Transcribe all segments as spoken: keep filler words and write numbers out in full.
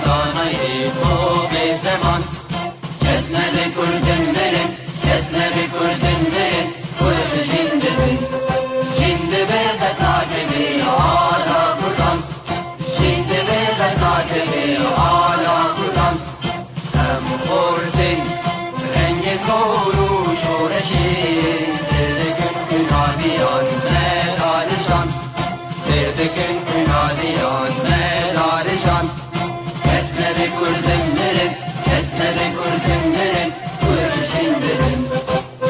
Danayê xo bê zeman. Kes nebe kurdin mirin, kes nebe kurdin mirin, kurd jin dibin. Jin dibe qet nakeve ala kurdan. Jin dibe qet nakeve ala kurdan. Em xortin rengê zor û şoreşê, sêr dikin xwînaliyan me darijan. Sêr dikin xwînaliyan me darijan. Kes nebe kurdin mirin, kes nebe kurdin mirin, kurd jin dibin.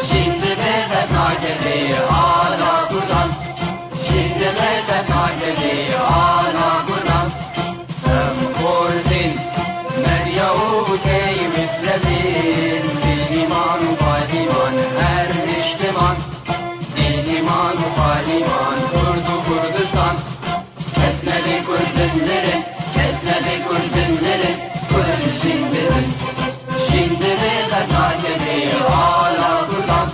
Jin dibe qet nakeve ala kurdan. Jin dibe qet nakeve ala kurdan. Em xortin, Medya û Key Misrefîn, Bînîman û Fadîman, her niştiman. Bînîman û Fadîman, Kurd û Kurdistan. Kes nebe kurdin mirin, kes nebe kurdin mirin, kurd jin dibin. Jin dibe qet nakeve ala kurdan.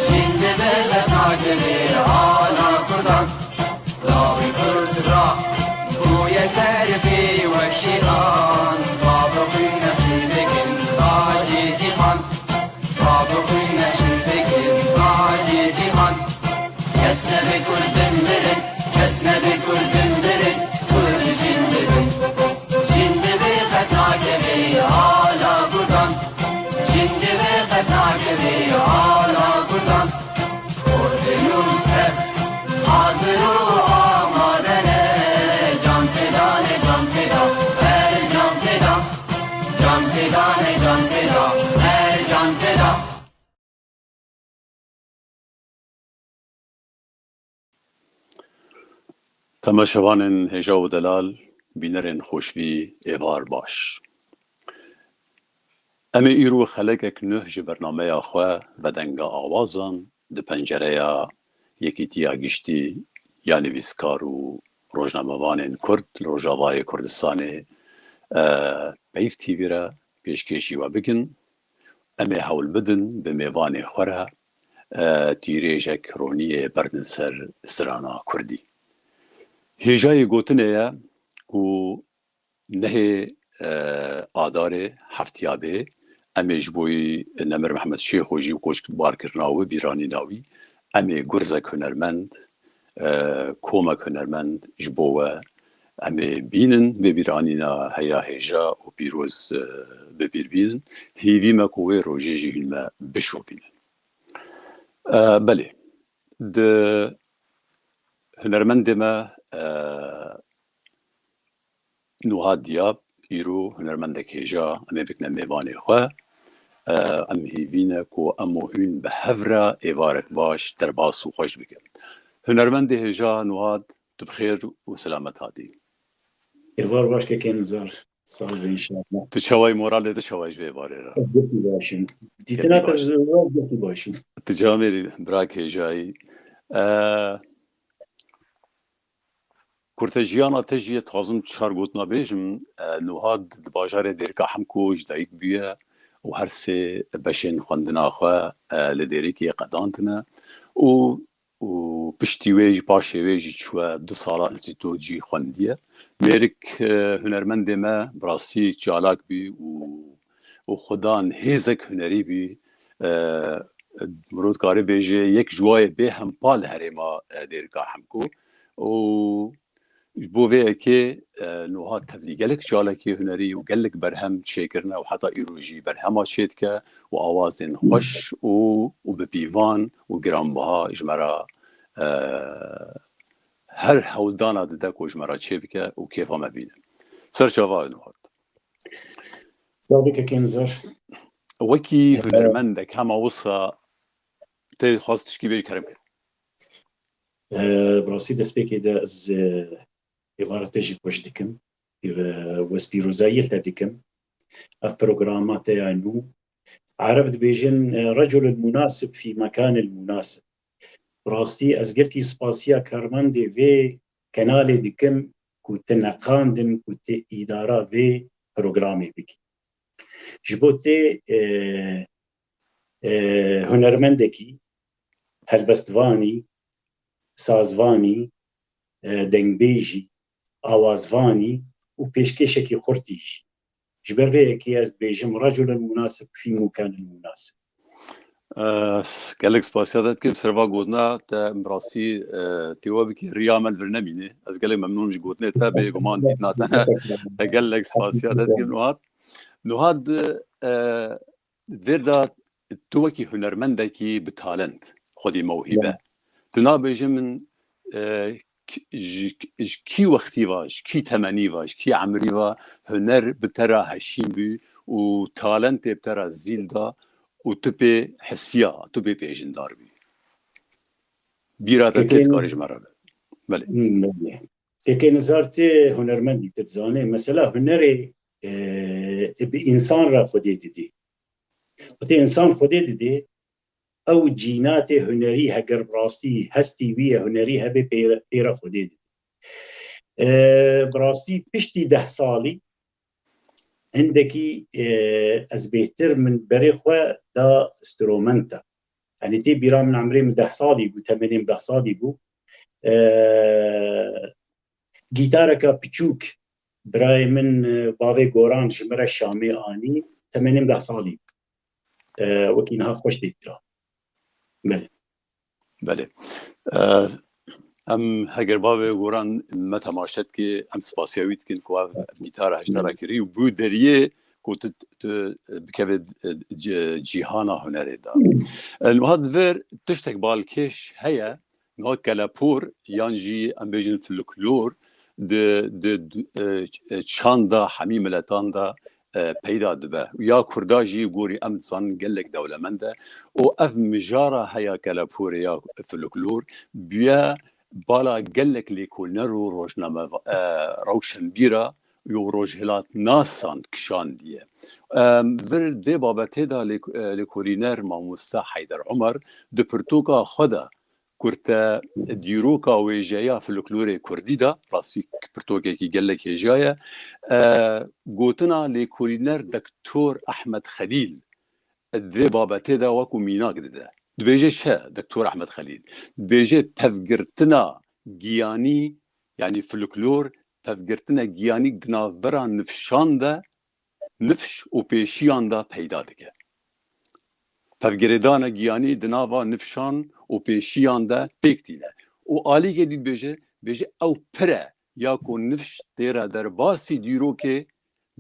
Jin dibe qet nakeve ala kurdan. Lawê kurd ra bûye serfê wek şêxan. Bavê xwîn nexşîn dikin tacê cîhan. Bavê xwîn nexşîn dikin tacê cîhan. Kes nebe kurdin mirin, kes nebe kurdin mirin, kurd jin dibin. Jin dibe qet nakeve ala kurdan. Jin dibe qet nakeve ala kurdan. Kurdin û Kurd hazir û amade ne, can feda ne, can feda, her can feda. Can feda ne, can feda, her can feda. Temaşevanên hêja û delal, bînerên xweşvî, êvar baş. Em ê îro xelekek nuh ji bernameya xwe Vedenga Awazan di pencereya Yekîtiya Giştî ya Nivîskar û Rojnamevanên Kurd li Rojavayê Kurdistanê, e, Peyv T V re pêşkêşî we bikin. Em ê hewl bidin bi mêvanê xwe re, e, tîrêjek roniyê berdin ser strana kurdî. Hêjayê gotinê ye ku nehê, e, Adarê, heftiya bê, em ê ji bo wî Nemir Mehmet Şêxo jî û koçbarkirina wî, bîranîna wî, em ê gurzek hunermend, e, komek hunermend ji bo we em ê bînin, vê bîranîna heya hêja û pîroz, e, bi bîr bînin. Hêvî me ku wê rojê jî hûn me bişopînin. E, belê, di hunermendê me, e, Nuha Diyab, îro hunermendek hêja, em ê bikine mêvanê xwe. E, em hêvî ne ku em û hûn bi hev re êvarek baş, derbas û xweş bikin. Hunermendê hêja Nuha, tu bi xêr û selamet hatî. Êvar baş kekê Nizar. Sağ ol inşallah. Tu çawa yî, moralê tu çawa yî ji vê êvarê re? Ez gelkî baş im. Dîtina te ji wan gelkî baş im. Tu camêrî bira hêja yî. E, Kurte jiyana te jî dixwazim çar gotina bêjim. E, Nuha di bajarê Dêrika Hemko ji dayik bûye û her sê beşên xwendina xwe, e, li Dêrikê qedandine û, û piştî wê jî, paşê wê jî çûye du sala înstîtû jî xwendiye. Mêrik, e, hunermendê me bi rastî çalak bî û, û xudan hêzek hunerî bî. E, mirov dikare bêje yek ji wayê bê hempa li herêma, e, Dêrika Hemko. Û ji bo vê yekê, e, nuha tevlî gelek çalakî hunerî û gelek berhem çêkirine û heta îro jî berhema çêdike û awazên xweş û, û bi pîvan û giranbiha ji me re, e, her hewldana dide ku ji me re çêbike û kêfa me bîne. Ser çava Nuhat. Sağ ol, kekê Nizar. Wekî hunermendek hema wisa tê xwest tişkî bêjî, kerem kir. E, bi rastî destpêkê de ez, e, êvara te jî xweş dikim. Ê, wespîrozayî te dikim. Ev programa te ya nû. Ereb dibêjin, e, "Reculul munasib fî mekanil munasib." Bi rastî ez gelkî spasiya karmendê vê kenalê dikim ku te neqandin ku te îdara vê programê bikî. Ji bo tê, e, e, hunermendekî, helbestvanî, sazvanî, e, dengbêjî, awazvanî, û pêşkêşekî xurtî jî. Ji ber vê yekê ez dibêjim, racul el munasib fî mukan el munasib. Ez gelek spasiya te dikim, serva gotina te, bi rastî, e, têwa bikî, riya me li vir nemîne. Ez gelek memnûn ji gotinê te, bê guman dîtina te ne. Te gelek spasiya te dikim, Nuhat. Nuhat, e, vêrda tu wekî hunermendekî bi talent, xwedî mewhîbe. Tu nabêje min, e, k-, ji, ji kî wextî va, ji kî temenî va, ji kî emrî va huner bi te re heşîn bû û talentê bi te re zîl da û tu pê hisiya, tu pê pêjindar bî. Bîra te tê, dikarî ji me re be. Belê. Hmm, belê. Yekê nizar tê hunermendî, tu dizanê. Mesela hunerê, e, e, bi însan re Xwedê didî. Wextê însan Xwedê didê, ew cînatê hunerî heger bi rastî hestî wî ye, hunerî hebe pê re, pê re Xwedê didê. E, bi rastî piştî deh salî hindekî, e, ez bêhtir min berê xwe da stromenta. Yanî tê bîra min emrê min deh salî bû, temenê min deh salî bû. E, gîtareka piçûk birayê min, e, bavê Goran ji min re Şamê anî, temenê min deh salî bû. E, wekî niha xweş tê bîra. Belê. Belê. E, em heger bavê Goran me temaşe dike, em spasiya wî dikin ku ev gîtara hişta re kirî û bû deriyê ku tu, tu bikeve, e, ci-, cîhana hunerê de. E, niha di vir tiştek balkêş heye, niha kelepor yan jî em bêjin folklor di, di, di, e, çanda hemî miletan de, e, peyda dibe. Ya Kurda jî gorî em dizanin gelek dewlemend e û ev mijara heya keleporê ya folklor bûye bala gelek lêkolîner û rojname, e, rewşenbîra û rojhilatnasan kişandiye. Em, vir vê babetê de lêk-, e, lêkolîner mamoste Heyder Omer di pirtûka xwe de kurte dîroka wêjeya folklorê kurdî de, rastî pirtûkekî gelek hêja ye, e, gotina lêkolîner Doktor Ehmed Xelîl di vê babetê de wekû mînak dide. Dibêje çi, Doktor Ehmed Xelîl? Dibêje pevgirtina giyanî, yanî folklor, pevgirtina giyanî di navbera nifşan de, nifş û pêşiyan de peyda dike. Pevgirêdana giyanî di nava nifşan û pêşiyan de pêk tîne. Û alîkê dî dibêje, dibêje ew pir e ya ku nifş tê re derbasî dîrokê,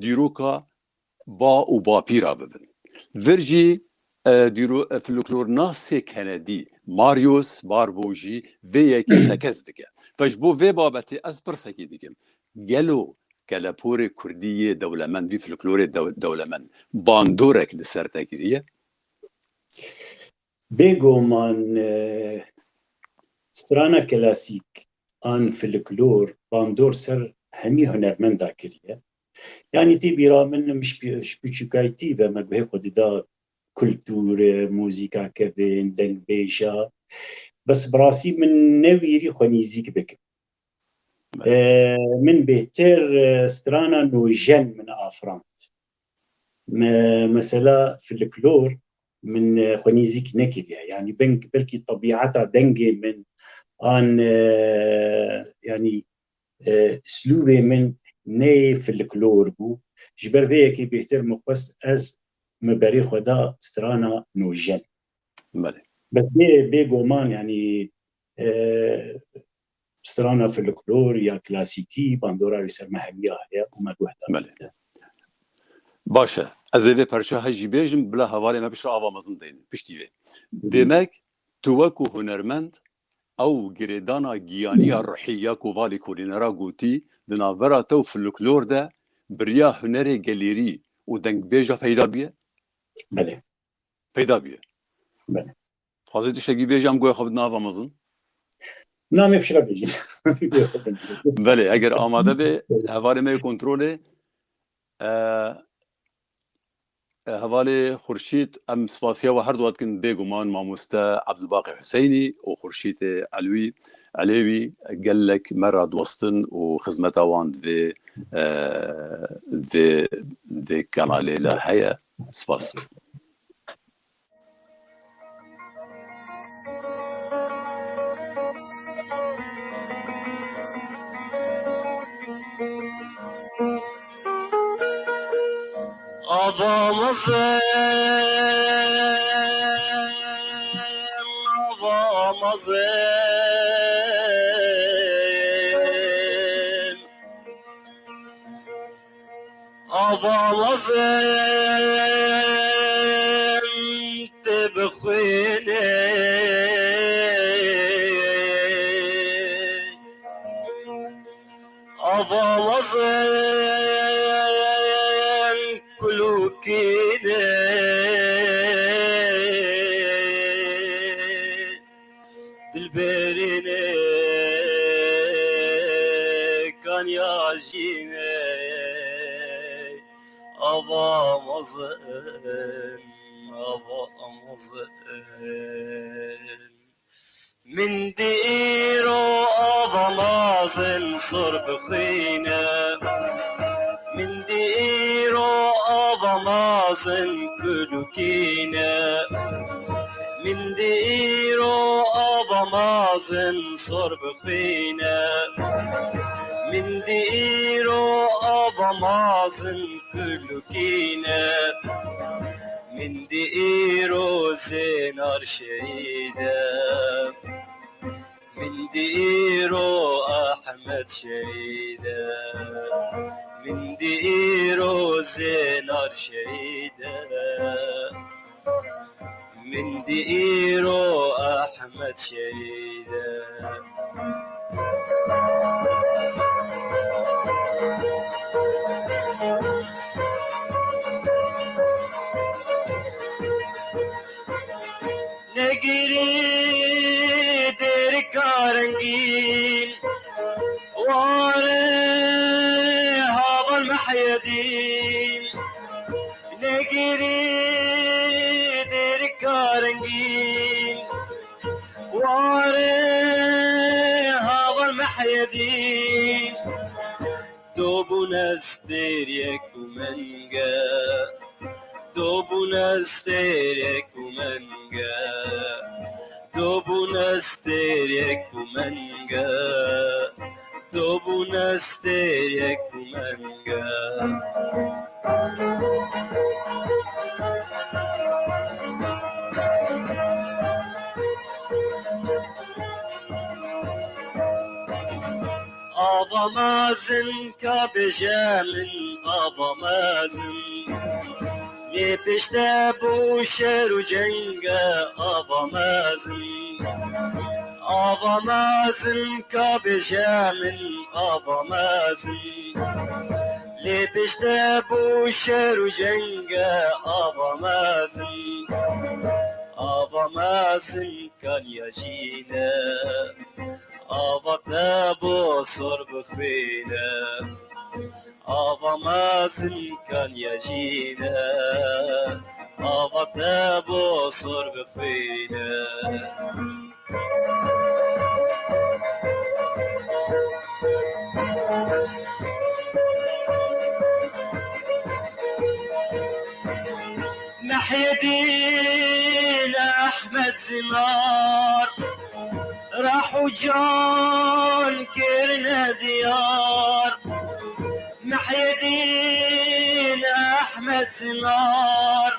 dîroka ba û bapîra bibin. Vir jî, e, dîro-, e, folklornasê kenedî Marius Barbo jî vê yekê tekez dike. Ve ji bo vê babetê ez pirsekê dikim. Gelo keleporê kurdî yê dewlemend, vî folklorê dew-, dewlemend bandorek li ser te kiriye? Bêguman, e, strana klasîk an folklor bandor ser hemî hunermenda kiriye. Yanî tê bîra min, min ji pi-, ji piçûkayîtî ve me guhê xwe dida kultûr, e, muzîka kevin, dengbêja. Bes bi rastî min newîrî xwe nîzîk bikim. Belê. E, min bêhtir, e, strana nûjen min afirand. Me-, mesela folklor min, e, xwe nîzîk nekiriye. Yanî ben-, belkî tebîeta dengê min an, e, yanî, e, îslûbê min neyê folklor bû. Ji ber vê yekê bêhtir min xwest ez min berê xwe da strana nûjen. Belê. Bes bê, bêguman, yanî, e, strana folklor ya klasîkî bandora wî ser me hemiya heye û me guh da. Belê. Baş e. Ez ê vê perça he jî bêjim, bila hevalê me piştre ava mezin deynin. Piştî vê. Demek tu wekû hunermend ew girêdana giyanî ya ruhî ya ku va lêkolînera gotî di navbera te û folklor de bi riya hunerê gelêrî û dengbêja peyda bûye? Belê. Peyda bûye. Belê. Dixwazî tiştekî bêjî, em guhê xwe bidin ava mezin? Na, em ê piştre bêjin. Belê, eger amade be, hevalê me yê kontrolê, e, e, hevalê Xurşîd, em spasiya we her du dikin, bêguman mamoste Ebdulbaqî Huseynî û Xurşîdê Elwî, Elêwî, gelek me re diwestin û xizmeta wan di vê, e, di vê, di vê kanalê de heye. Spas. Avamazin, avamazin, avamazin, te bixwîne. Avamazin kulukîne, dilberîne kanya jîne. Avamazin, avamazin. Min di îro ava mezin sor bixwîne. Min di îro ava mezin kulukîne. Min di îro ava mezin sor bixwîne. Min di îro ava mezin kulukîne. Min di îro Zênar şehîd e. Min di îro Ehmed şehîd e. Min di îro Zênar şehîd e. Min di îro Ehmed şehîd e. Negirî dêrika rengîn, ware havan Mehyedîn. Negirî dêrika rengîn, ware havan Mehyedîn. Dobûne stêriyek û menge, dobûne stêriyek û menge, dobûne stêriyek û menge, dobûne stêriyek û menge. Ava mezin ka bêje min ava mezin. Lê pişte bû şer û cenge ava mezin. Ava mezin ka bêje min ava mezin. Lê pişte bû şer û cenge ava mezin. Ava mezin kaniya jîne. Ava te bo sor bixwîne. Ava mezin kaniya jîne. Ava te bo sor bixwîne. Mehyedîn Ehmed Zinar, reh û can kirine diyar. Mehyedîn Ehmed Zinar,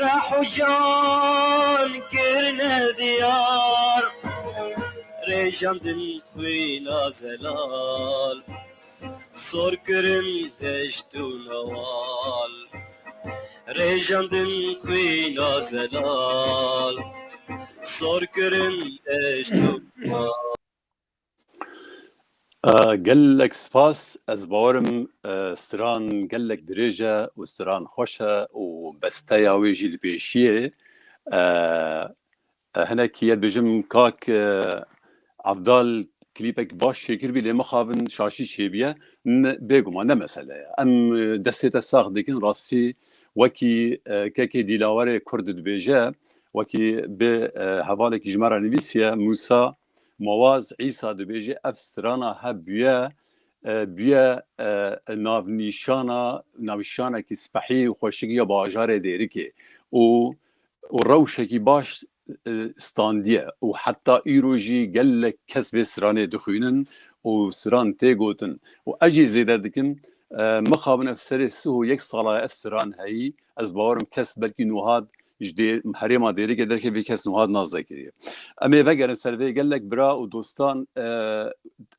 reh û can kirine diyar. Rêjandin xwîna zelal, sor kirin deşt û newal. Rêjandin xwîna zelal, sor kirin deşt û newal. E, gelek spas. Ez bawerim, e, stran gelek dirêj e û stran xweş e û besteya wê jî li pêşiyê. E, e, hinek yê dibêjim kak, e, Evdal klîpek baş çêkiribî, lê mixabin şaşî çêbiye. Ne, bêguman ne mesele ye. Em, e, destê te sax dikin, rastî wekî, e, kekê Dîlawerê Kurd dibêje, wekî bi, e, hevalekî ji me re nivîsiye, Mûsa Mawaz Îsa dibêje, ev strana he bûye, e, bûye, e, navnîşana, navnîşanekî spehî û xweşik ya bajarê Dêrikê û, û rewşekî baş, e, standiye û heta îro jî gelek kes vê stranê dixwînin û stran tê gotin û ez jî zêde dikim, E, mixabin ev serê sih û yek sala ev siran heyî, ez bawerim kes belkî nuha ji dê-, herêma Dêrikê derkevî kes nuha nas nekiriye. Em ê vegerin ser vê gelek bira û dostan, e,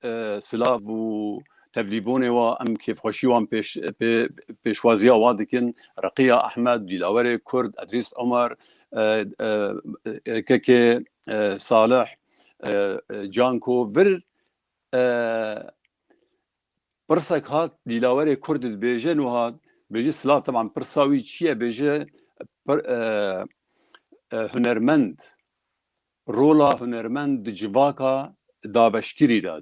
e, silav û tevlîbûnê wa, em kêfxweşî wan pêş-, pê-, pêşwaziya wan dikin. Reqiya Ehmed, Dîlawerê Kurd, Edrîs Omer, e, e, e, K K, e, Salih, e, e, Canko, vir, e, pirsek hat, Dîlawerê Kurd dibêje, nuha bêje silav, teban pirsa wî çi ye? Bêje, pir-, e, e, hunermend, rola hunermend di civaka dabeşkirî de,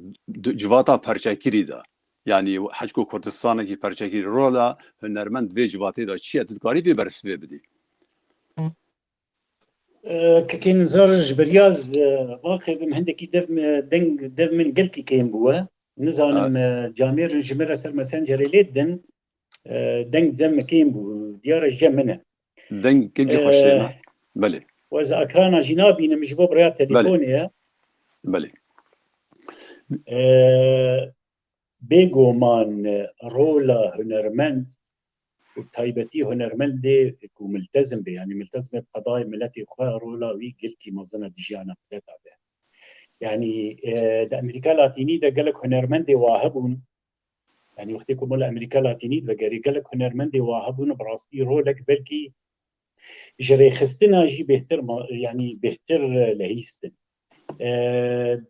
di civata perçekirî de, yanî hecko Kurdistanekî perçekirî, rola hunermend vê civatê de çi ye? Tu dikarî vê bersivê bidî? E, Kekê Nizar, ji beriya ez, e, axivim, hindekî dev mi, deng, dev min gelkî kêm bûye. Nizanim, e, camêr ji min re ser Messengerê lê didin. E, deng cem min kêm bû. Diyar e ji cem min e. Deng gelkî xweş tê, e, ne? Belê. Û ez ekrana jî nabînim ji bo bi rêya telefonê ye. Belê. E, Bêguman rola hunermend û taybetî hunermendê ku miltezim be, yanî miltezim be bi qedayê miletê xwe, rola wî gelkî mezin e di jiyana mileta de. Yanî, e, di Amerîka Latînî de gelek hunermendê wa hebûn. Yanî wextê ku me li Amerîka Latînî divegerî, gelek hunermendê wa hebûn, bi rastî rolek belkî ji rêxistina jî bêhtir ma-, yanî bêhtir lehîstin. E,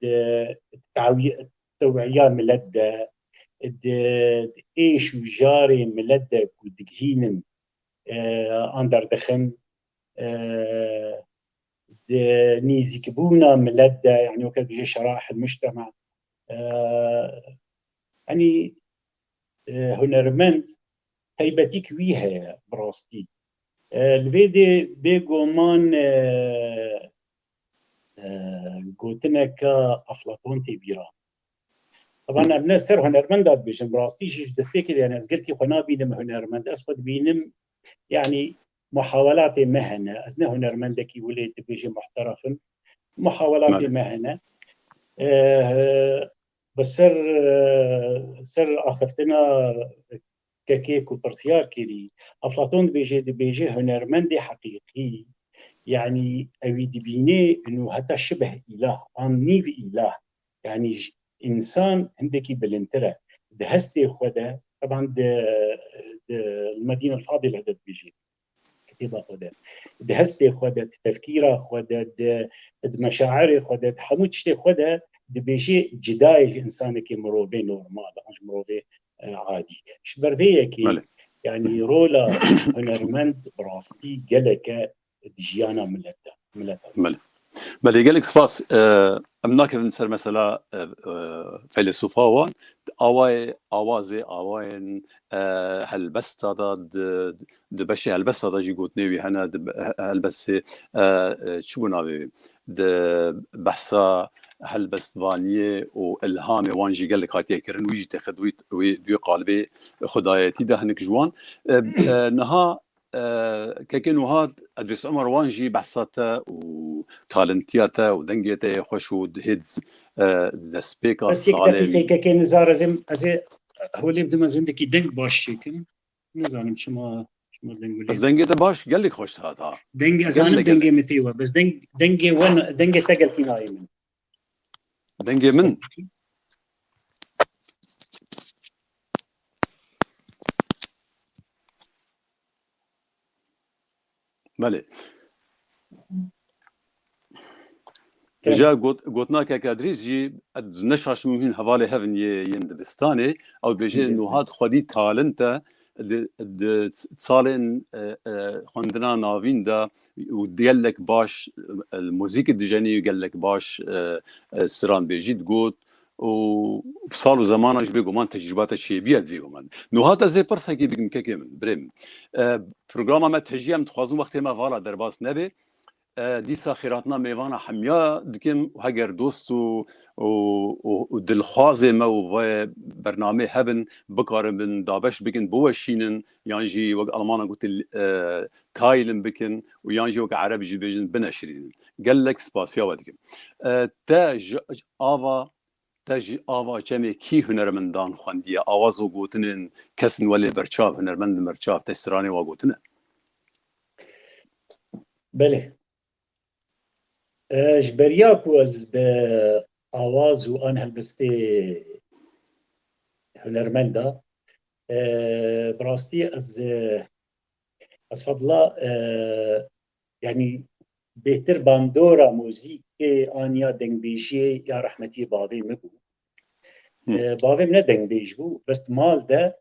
di tawî-, tewiya milet de, di, di êş û jarê milet de ku digihînin, e, an derdixin, e, di nîzîkbûna milet de, yanî weke dibêje şeraih el-mujtema, e, yanî, e, hunermend taybetîk wî heye bi rastî. E, li vê dê bêguman, e, e, gotineka Aflaton tê bîra. Teban em ne ser hunermenda dibêjin, bi rastî jî ji destpêkê de, yani ez gelkî xwe nabînim hunermend, ez xwe dibînim, yani muhawelatê me hene, ez ne hunermendekî wilê dibêjê muhteref im, muhawelatê Belê. me hene. E, bi ser, e, ser axiftina kekê ku pirsiyar kirî, Aflaton dibêje, dibêje hunermendê heqîqî, yanî ewî dibînê û heta şibeh îlah, an nîv îlah, yanî ji însan hindekî bilindtir e. Di hestê xwe de, teban di, di Medîn el Fadile de dibêje, kitêba xwe de. Di hestê xwe de, di tefkîra xwe de, di, di meşairê xwe de, di hemû tiştê xwe de dibêje cida ye ji însanekî mirovê normal, an ji mirovê, e, adî. Ji ber vê yekê, Belê. yanî rola hunermend bi rastî gelek e di jiyana milet de, mileta. Belê. Belê, gelek spas. E, em nakevin ser mesela, e, e, feylesofa wan. Awayê, awazê, awayên, e, helbesta de, di, di beşê helbesta de jî gotinê wî hene, di be-, he-, helbestê, e, e, çi bû navê wî? Di behsa helbestvaniyê û ilhamê wan jî gelek hatiye kirin. Wî jî têxe di wî, wî, di wî qalibê xwedayetî de hinek ji wan. E, e, niha, e, kekê Nuha, Edrîs Omer wan jî behsa te û talentiya te û dengê te yê xweş û di hêd, e, destpêka Bes yek salên deqîqe, kekê Nizar, ez ê, ez ê holê bidim, ez hindekî deng baş çêkim. Nizanim çima, çima deng Ez wilê. dengê te baş, gelek xweş dihat ha. Deng, ez Gelek, zanim gelek. dengê min tê we, bes deng, dengê we na-, dengê te gelkî nayê min. Dengê min? Belê. Kerem. Îja got-, gotina kek Edrîs jî, ez neşaşim hîn hevalê hev in yê yên dibistanê, ew dibêje Hı hı. Nuha di xwedî talent e, di, di salên, e, e, xwendina navîn de û gelek baş, e, muzîkî dijenî, gelek baş, e, e, stranbêjî digot û sal û zemana jî bêguman tecrûba te çêbûye di vê guman. Nuha ez ê pirsekî bikim kekê min, birê min. E, programa me tejî em dixwazin wextê me vala derbas nebe. E, dîsa xêrhatina mêvana hemiya dikim û heger dost û, û, û, û dilxwazê me û vê bernamê hebin, bikaribin dabeş bikin, biweşînin, yan jî wek Almana gotin, e, teilen bikin û yan jî wek Ereb jî bêjin bineşirînin. Gelek spasiya we dikim. E, te ji, ji ava te ji ava çemê kî hunermendan xwendiye? Awaz û gotinên kesên welê berçav, hunermendin berçav, te stranê wa gotine? Belê. E, ji beriya ku ez bi awaz û an helbestê hunermenda, e, bi rastî ez, e, ez fadla, e, yanî bêhtir bandora muzîkê an ya dengbêjiyê ya rehmetiyê bavê min bû. E, bavê min ne dengbêj bû, bes mal de,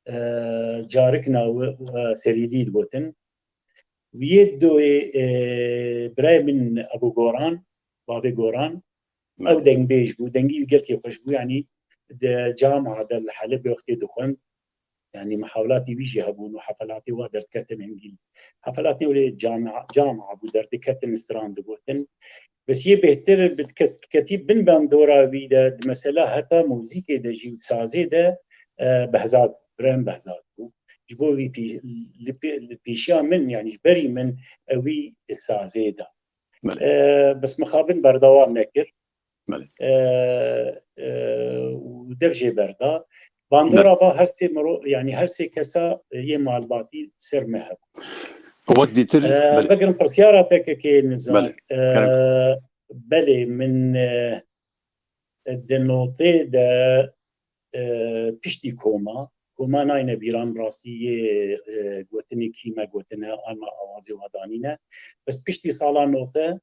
e, carikna wi, e, serîlî digotin. Wiyê doyê, e, birayê min Ebû Goran, bavê Goran, ew dengbêj bû, dengî wî gelkî xweş bû, yanî di camia de li Helebê wextê dixwend, yanî mihawilatê wî jî hebûn û hefelatê wa derdiketin hingî. Hefelatê wê camia, camia bû, derdiketin, stran digotin. Bes yê bêhtir bi kes-, ketî bin bandora wî de, di mesela heta muzîkê de jî û sazê de, e, Behzad, Birem Behzad bû. Ji bo wî pî-, li pê-, li pêşiya min, yanî ji berî min, e, wî sazê da. Belê. E, bes mixabin berdewam nekir. Belê. E, e, û dev jê berda. Bandora va her sê miro-, yanî her sê kesa, e, yê malbatî ser me hebû. Wek dîtir, E, belê. Vekirin pirsyara te kekê Nizar. Belê. E, Kerem. Belê, min, e, di notê de, e, piştî koma, koma nayne bîran, rastî yê, e, gotinê kî me gotine, an me awazê wa danîne. Bes piştî sala note,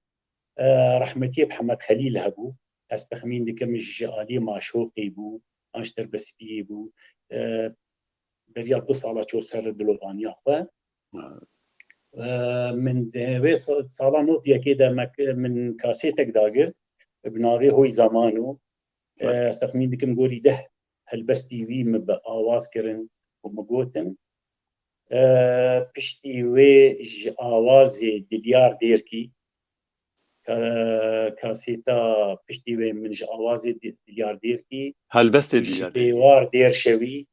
e, rehmetiyê Mihemed Xelîl hebû. Ez texmîn dikim ji aliyê Maşoqê bû, an ji Terbespiyê bû. E, beriya du sala çû ser dilovaniya xwe. Ha. E, min di vê sa-, sala nod yekê de me, min kasêtek dagirt, bi navê Hoy Zamano. E, Belê. Ez texmîn dikim gorî deh helbestî wî min bi awaz kirin û min gotin. E, piştî wê ji awazê Dilyar Dêrkî, ka-, kasêta piştî wê min ji awazê Di-, Dilyar Dêrkî, Helbestê ji Dilyar Dêrkî. Pêwar Dêrşewî,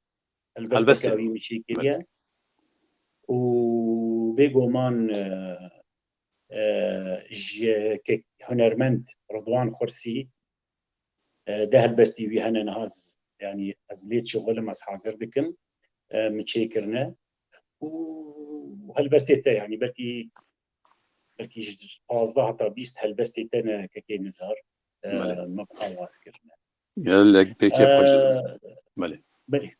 helbesteka Helbestê. Wî min çêkiriye. Belê. Û bêguman, e, e, ji ke-, hunermend Ridwan Xursî, e, de helbestî wî hene niha z-, yanî ez lê dişixulim, ez hazir dikim, e, min çêkirine. Û helbestê te, yanî belkî, belkî ji pazdeh heta bîst helbestê te ne kekê Nizar, e, Belê. Me bi awaz kirine. Gelek pê kêf xweş dibin. E, Belê. Belê.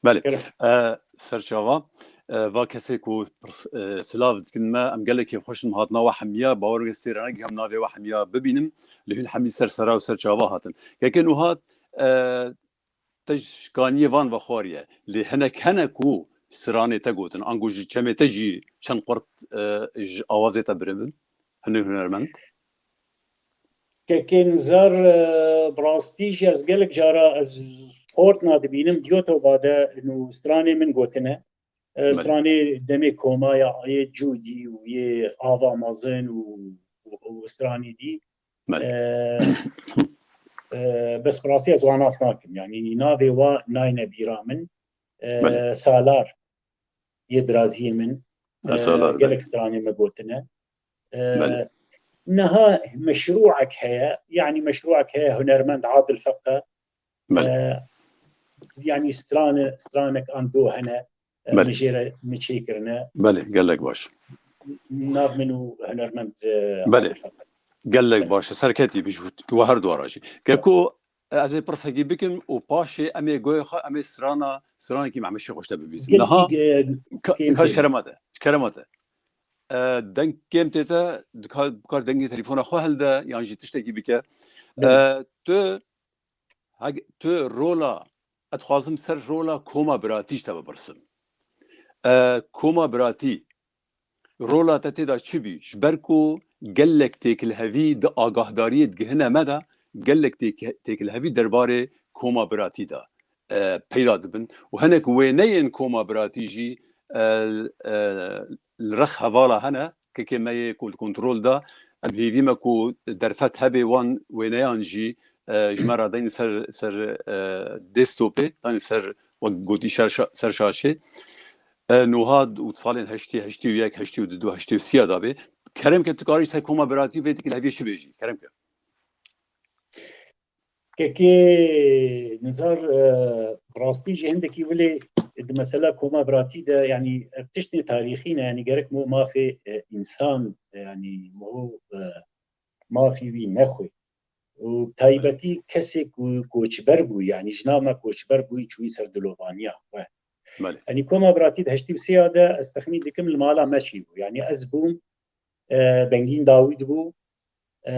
Belê. Kerem. E, serçava, e, va kesê ku pirs-, e, silav dikin me, em gelekî xweş in hatina we hemiya, bawer ke stêrane em navê we hemiya bibînim, li hûn hemî ser sera û ser çava hatin. Keke Nuha, e, te ji kaniyê van vexwariye, lê hinek hene ku stranê te gotin, ango ji çemê te jî çend qurt, e, ji awazê te biribin? Hinek hunermend? Kekê Nizar, e, bi rastî jî ez gelek cara ez xort nadibînim, Diyotova de nû stranê min gotine. E, Belê. Stranê demê komaya yê Cûdî û yê Ava Mezin û, û, û stranî dî. Belê. E, e, bes bi rastî ez wan nas nakim. Yanî navê wa nayne bîra min. E, Belê. Salar yê biraziyê min. E, Salar, gelek belê. Stranê me gotine. E, Belê. Niha meşrûek heye, yanî meşrûek heye hunermend Adil Feqe. Belê. E, yanî strane, stranek an do hene, e, Belê. Min jê re min çêkirine. Belê, gelek baş. Nav min û hunermend, e, Belê. Adil Feqe. Gelek Belê. Baş. Serketî bi ji we her dua re jî. Keko, ez ê pirsekî bikim û paşê em ê goyê xwe, em ê strana, stranekî Mehmet Şêxo ji te bibîsin. Gelkî, Niha, e, ka-, kêm ka ji tê. Kerema te, ji kerema te. E, deng kêm tê te, dikar, bikar dengê telefona xwe hilde, yan jî tiştekî bike. Belê. E, tu, hag-, tu rola, ez dixwazim ser rola koma biratî ji te bipirsim. E, koma biratî, rola te tê de çi bî? Ji ber ku gelek têkilhevî di agahdariyê digihine me de, gelek têk-, têkilhevî derbarê koma biratî de, e, peyda dibin. Û hinek wêneyên koma biratî jî, e, e, li rex hevala hene, kekê me yê ku li kontrol de, em hêvî me ku derfet hebe wan wêneyan jî, e, ji me re deynin ser, ser, e, desktopê, deynin ser, wek gotî, şer şa-, ser şaşê. E, nuha û salên heştê, heştê û yek, heştê û du, heştê û sê de be. Kerem ke tu karî ser koma biratî vê têkilheviyê çi bêjî? Kerem ke. Kekê Nizar, e, rastî jî hindekî wilê di mesela koma biratî de, yanî ev tiştê tarîxî ne, yanî gerek mo mafê, e, însan, e, yanî mo, e, mafî wî nexwe. Û taybetî kesê ku koçber bû, yanî jina me koçber bûyî çûyî ser dilovaniya xwe. Belê. Yanî koma biratî di heştê û sê ya de ez texmîn dikim li mala me çî bû. Yanî ez bûm, e, Bengîn Dawîd bû, e,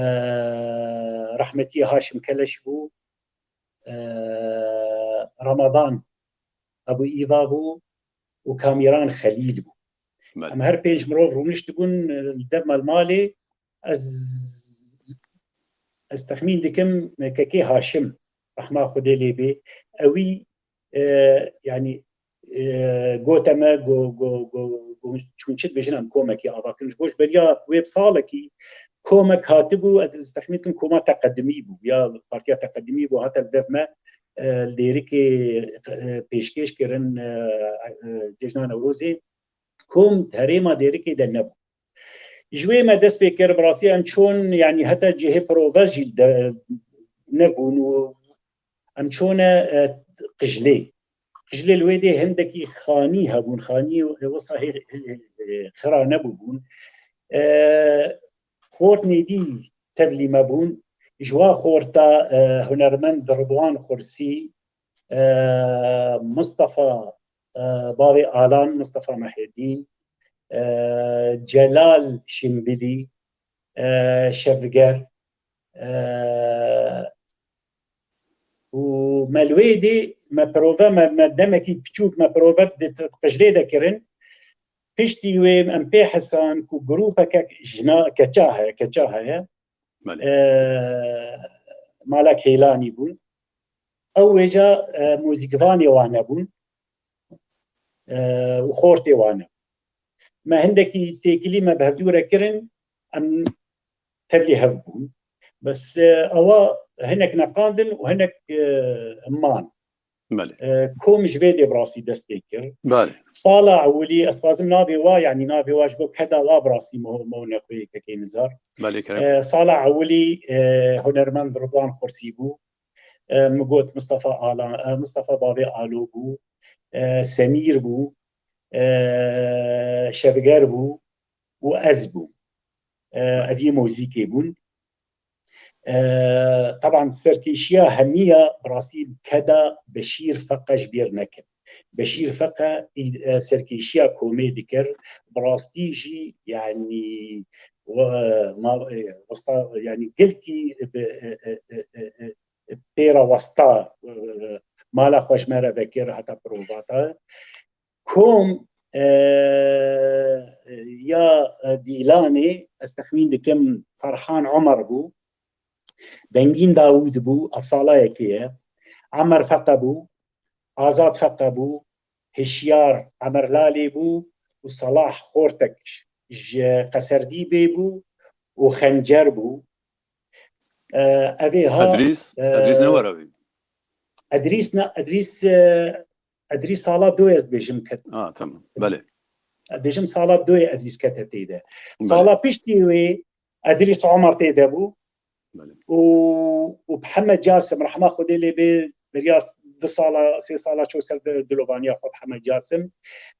rehmetî Haşim Keleş bû, e, Ramadan Ebû Îva bû û Kamîran Xelîl bû. Belê. Em her pênc mirov rûniştibûn, e, li dev me li malê. Ez, ez texmîn dikim, kekê Haşim, rehma Xwedê lê bê, ewî, e, yanî, e, gote me, go, go, go, go, çûn çi dibêjin, em komekî ava kirin. Ji bo ji beriya wê bi salekî komek hatibû, ez texmîn dikim koma teqedimî bû, ya partiya teqedimî bû, hate li dev me, e, li Dêrikê, e, pêşkêş kirin, e, e, Cejna Newrozê. Kom di herêma Dêrikê de nebû. Ji wê me dest pê kir, bi rastî em çûn, yanî heta cihê prove jî de nebûn û em çûne, e, Qijlê. Qijlê li wê dê hindekî xanî hebûn, xanî wisa hê, hê, hê, xira nebûbûn. E, xort nêdî tevlî me bûn. Ji wa xorta, e, hunermend Ridwan Xursî, e, Mustafa, e, bavê Alan, Mustafa Mehyedîn, e, Celal Şimbilî, e, Şevger, e, û me li wê dê me prove, me, me demekî piçûk me prove di, di Qijlê de kirin. Piştî wê em pê hesan ku grûpeke jina keça heye, keça heye. Belê. E, Mala Keylanî bûn. Ew wêca, e, muzîkvanê wan nebûn. E, û xortê wan nebûn. Me hindekî têkilî me bi hevdû re kirin, em tevlî hev bûn. Bes, e, ewa hinek neqandin û hinek, e, man. Belê. E, kom ji vê dê bi rastî dest pê kir. Belê. Sala ewilî, ez dixwazim navê wa, yanî navê wa ji bo keda wa bi rastî mo, mo nexwê kekê Nizar. Belê, kerem. E, sala ewilî, e, hunermend Ridwan Xursî bû. E, min got Mistefa Alan, e, Mistefa Bavê Alo bû. E, Semîr bû. E, Şevger bû. Û ez bûm. E, ev yê mozîkê bûn. E, teban serkêşiya hemiya bi rastî keda Beşîr Feqe ji bîr nekin. Beşîr Feqe, e, serkêşiya komê dikir. Bi rastî jî, yanî, we-, ma-, e, westa, yanî, gelkî bi, e, e, e, e, e, pê re westa, e, mala xwe ji me re vekir heta provata. Kom, e, ya, e, Dîlanê, ez texmîn dikim Ferhan Omer bû, Bengîn Dawûd bû, ev sala yekê ye, Emer Feqe bû, Azad Feqe bû, Hişyar Emerlalê bû û Salah Xortek ji Qeserdîbê bû û Xencer bû. E, evê ha, Edrîs, e, Edrîs ne were bî? Edrîs ne, Edrîs, e, Edrîs sala doyê ez dibêjim ket. Ah, tamam. Belê. Dibêjim sala doyê Edrîs kete tê de. Belê. Sala piştî wê Edrîs Omer tê de bû. Belê. Û, û Mihemed Casim, rehma Xwedê lê bê, beriya du sala, sê sala çû ser di-, dilovaniya xwe Mihemed Casim.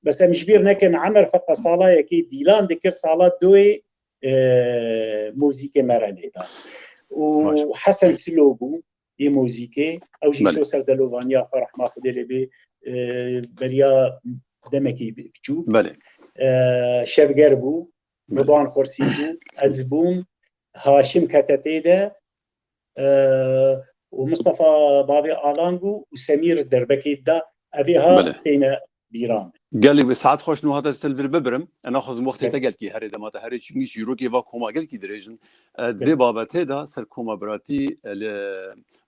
Bes em ji bîr nekin, Emer Feqe sala yekê Dîlan dikir, sala doyê, e, muzîkê me re lê da. Û Baş. Hesen Silo bû. Yê muzîkê, ew jî Belê. Çû ser delovaniya xwe, rehma Xwedê lê bê, e, beriya demekî biçûk. Belê. E, Şevger bû, Belê. Ridwan Xorsî bû, ez bûm, Haşim kete tê de, e, û Mistefa Bavê Alan bû û Semîr derbekê da, evê ha Belê. Têne bîran. Gelek bi saet xweş, nû hate ez te li vir bibirim. Ez naxwazim wextê te Gelek. Gelkî herê dema te herê, çimkî çîrokê va koma gelkî dirêj in. E, di vê Gelek. Babetê de ser koma biratî, e, li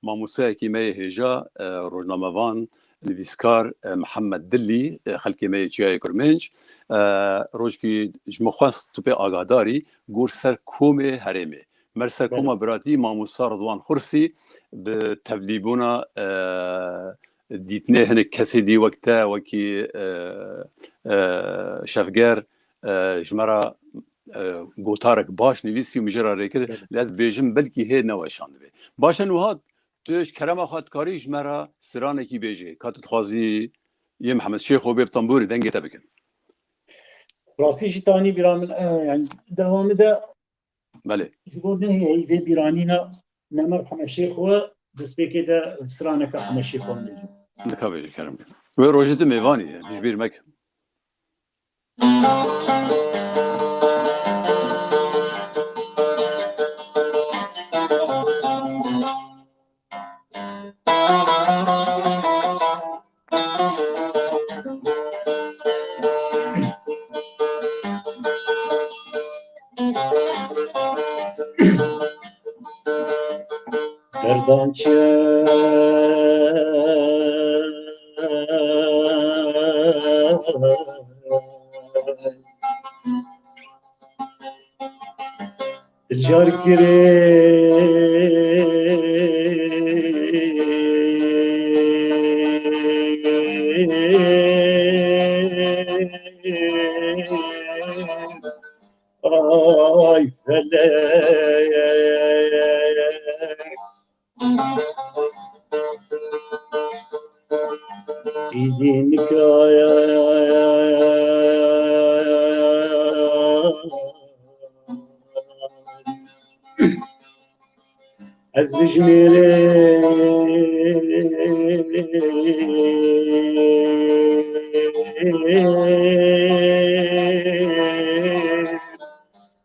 mamosteyekî me yê hêja, e, rojnamevan, nivîskar, e, Mihemed Dillî, e, xelkê me yê Çiyayê Kurmênc, e, rojkî ji min xwest tu pê agahdarî, gor ser komê herêmê. Mer ser Belê. Koma biratî mamosta Ridwan Xursî bi tevlîbûna, e, dîtinê hinek kesê dî wek te, wekî, e, e, Şevger, e, ji me re, e, gotarek baş nivîsî û min jê re rê kir, Evet. lê ez dibêjim belkî hê neweşandibe. Baş e, niha tu ji kerema xwe dikarî ji me re stranekî bêjî. Ka tu dixwazî yê Mihemed Şêxo bê bi tambûrê dengê te bikin. Rastî jî tanî bîra min, e, yani dewamê de Belê. Ji bo nehê heyvê bîranîna Nemer Hemeşêxo, destpêkê de straneke Hemeşêxo bêjim. Dika bêjî kerem. Wê rojê tu mêvanî ye, ji bîr meke. Derdan çi Car kirê ay felek. Îdî nikaya ez bijmêrê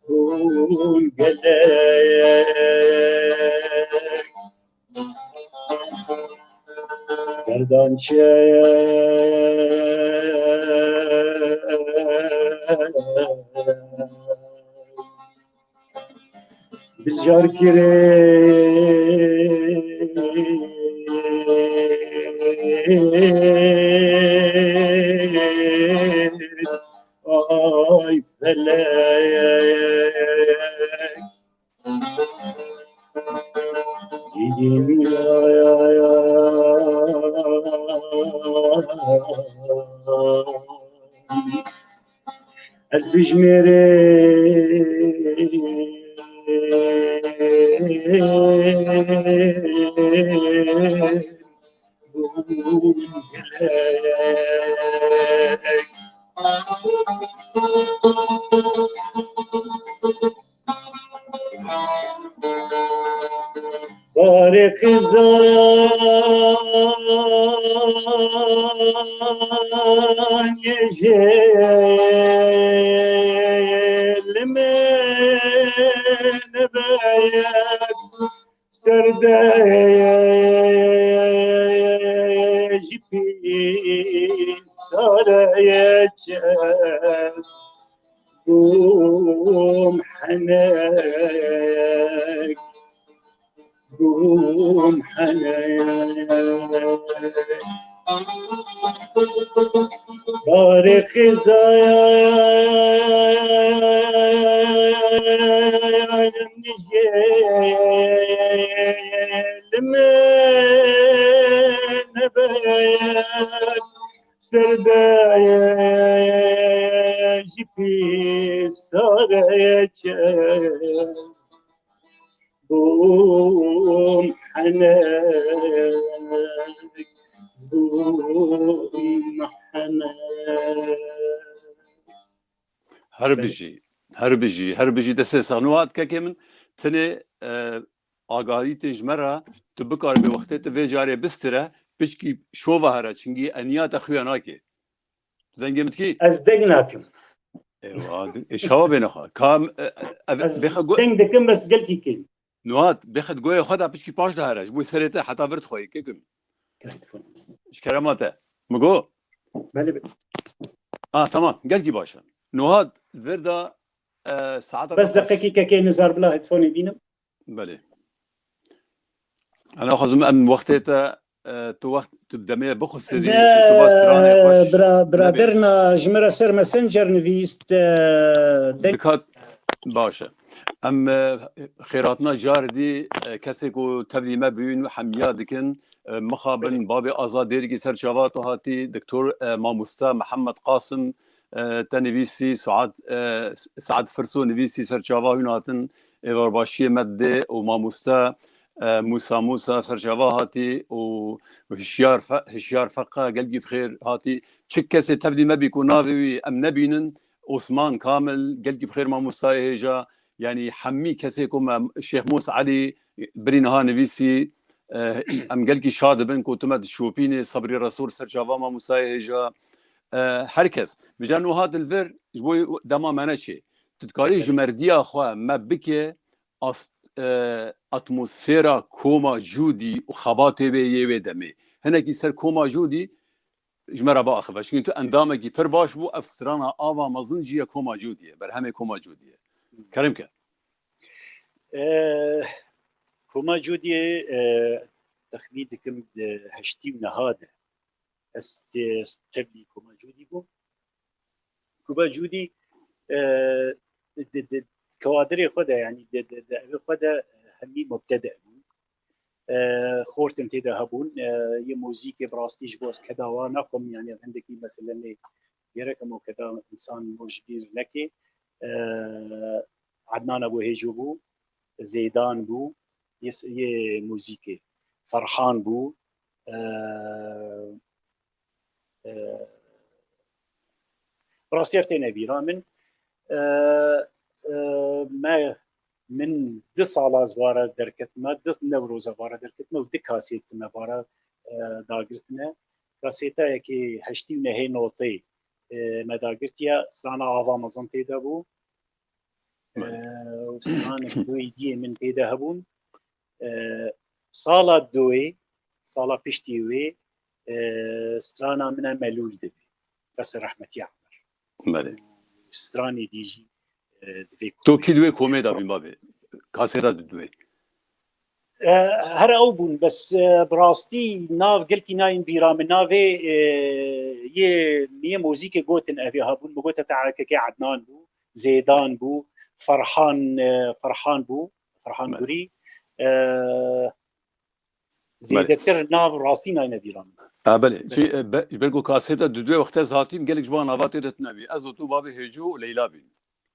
hûn gelek. Berdan çi Dilcar kirê ay felek. Ez bijmêrê Barê xizan jêl min beyek serde ji pîsare çek. Bûm henek, bûm henek. Barê xizayên jêl min beyek. Serdayê ji pîsare çek bûm henek, bûm henek. Her bijî, her bijî, her bijî destê sax. Niha kekê min tenê e, agahî tê ji me re, tu bikaribê wextê tu vê carê bistire, piçkî şova here, çingî eniya te xuya nake. Tu dengê min dikî? Ez deng nakim. Eywa, ê şawa bêne xwe. Ka em, e, e, Ez bêxe go- deng dikim, bes gelkî kêm. Nuhat, bêxe goyê xwe de piçkî paş de here, ji bo serê te heta vir dixweyî, kekim. Ji kerema te. Mi go? Belê be. Ah, tamam, gelkî baş e. Nuhat, vir de, e, saeta Bes te xweş. Deqekî kekê nizar bila headphone-ê bînim. Belê. Em naxwazim em wextê te, e, tu wext, tu bi demê bixusirî, Ne, tu va stranê xweş bira-, nebê. Biraderna ji min re ser Messenger nivîst, e, dek- Dikat, baş e. Em, e, xêrhatina caridî, e, kesê ku tevlî me bûn, hemiya dikin, e, mixabin, babê Azad Dêrikî ser çava tu hatî, Doktor, e, Mamoste Mihemed Qasim, e, te nivîsî, Saad, e, Saad Firso nivîsî ser çava hûn hatin, êvarbaşiyê me didê û mamoste, e, Mûsa Mûsa ser çava hatî û Hişyar Fe-, Hişyar Feqa gelkî bi xêr hatî. Çi kesê tevlî me bî ku navê wî em nebînin, Osman Kamil, gelkî bi xêr mamostayê hêja, yanî hemî kesê ku me, Şêx Mûs Elî, birî niha nivîsî, e, em gelkî şa dibin ku tu me dişopînê, Sebrî Resûl ser çava mamostayê hêja, e, her kes. Vêca nû hat li vir ji bo dema me neçê. Tu dikarî ji merdiya xwe me bike as-, e, atmosfera koma Cûdî û xebatê wê yê wê demê. Hinekî ser koma Cûdî ji me re biaxive. Çimkî tu endamekî pir baş bû, ev strana Ava Mezin jî ya koma Cûdî ye, berhemê koma Cûdî ye. Kerem ke. E, koma Cûdî, e, texmîn dikim di heştî û neha de ez tê-, tevlî koma Cûdî bûm. Koma Cûdî, e, di, di, di kewadirê xwe de, yanî di, di, di evê xwe de, e, hemî mubtede bûn. E, xortin tê de hebûn. E, yê muzîkê bi rastî ji bo ez keda wan naxwim, yanî ev hindekî meselenê gerek em o keda însan mo ji bîr neke. E, Ednan Ebû Hêco bû, Zêdan bû, yê s-, yê muzîkê, Ferhan bû, e, e, bi rastî ev têne bîra min. E, e, me, min du sala ez vara derketime, du Newroza vara derketime û du kasêt me vara, e, dagirtine. Kasêtayekê heştî û nehê notê, e, me dagirtiye, strana Ava Mezin tê de bû. Belê. E, û stranek doyê diyê min tê de hebûn. E, sala doyê, sala piştî wê, e, strana min e Melûl dibî. Bes rehmetî Emer. Belê. Stranê dî jî, e, divê To komê kî duê komê da bîn babê? Kasêta du duê. E, her ew bûn, bes, e, bi rastî nav gelkî nayên bîra min. Navê, e, yê, yê muzîkê gotin evê hebûn. Min gote te Kekê Ednan bû, Zêdan bû, Ferhan, e, Ferhan bû, Ferhan Belê. Gurî. E, Belê. Zêdetir nav rastî nayne bîra min. A, belê. Belê. Çi, e, be-, ji ber ku kasêta du duê wextê ez hatîm, gelek ji van nava tê de tune bî. Ez û tu, babê Hêcû û Leyla bîn.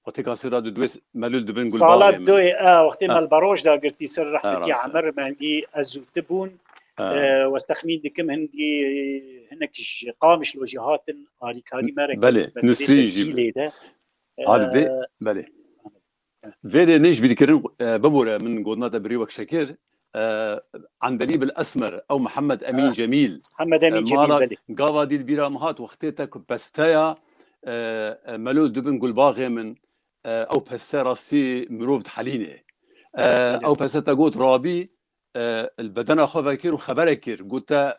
Wextê kasêta du duê s-, Melûl dibin Gulbaxê min. Sala doyê, e, wextê Ha. me li Baroş dagirtî ser rehmetî Ha, rast e. Emer, me hingî ez û tu bûn. Ha. E, wez texmîn dikim hingî hinek ji Qamişlo jî hatin alîkarî me re Belê, kirin, meselê Nisrîn jî tescîlê bû. de. Hadi vê, E, belê. Vê de ne ji bîr kirin, e, bibore min gotina te birî wek şekir, e, Endelibil Esmer, ew Mihemed Emîn Ah, Cemîl, Mihemed Emîn e, Cemîl, mala belê. Gava dîl bîra min hat wextê te ku pesteya, e, e, Melûl dibin Gulbaxê min, e, ew peste rastî mirov dihelînê. E, Belê. Ew peste te got rabî, e, li bedena xwe vekir û xeberek kir. Got te,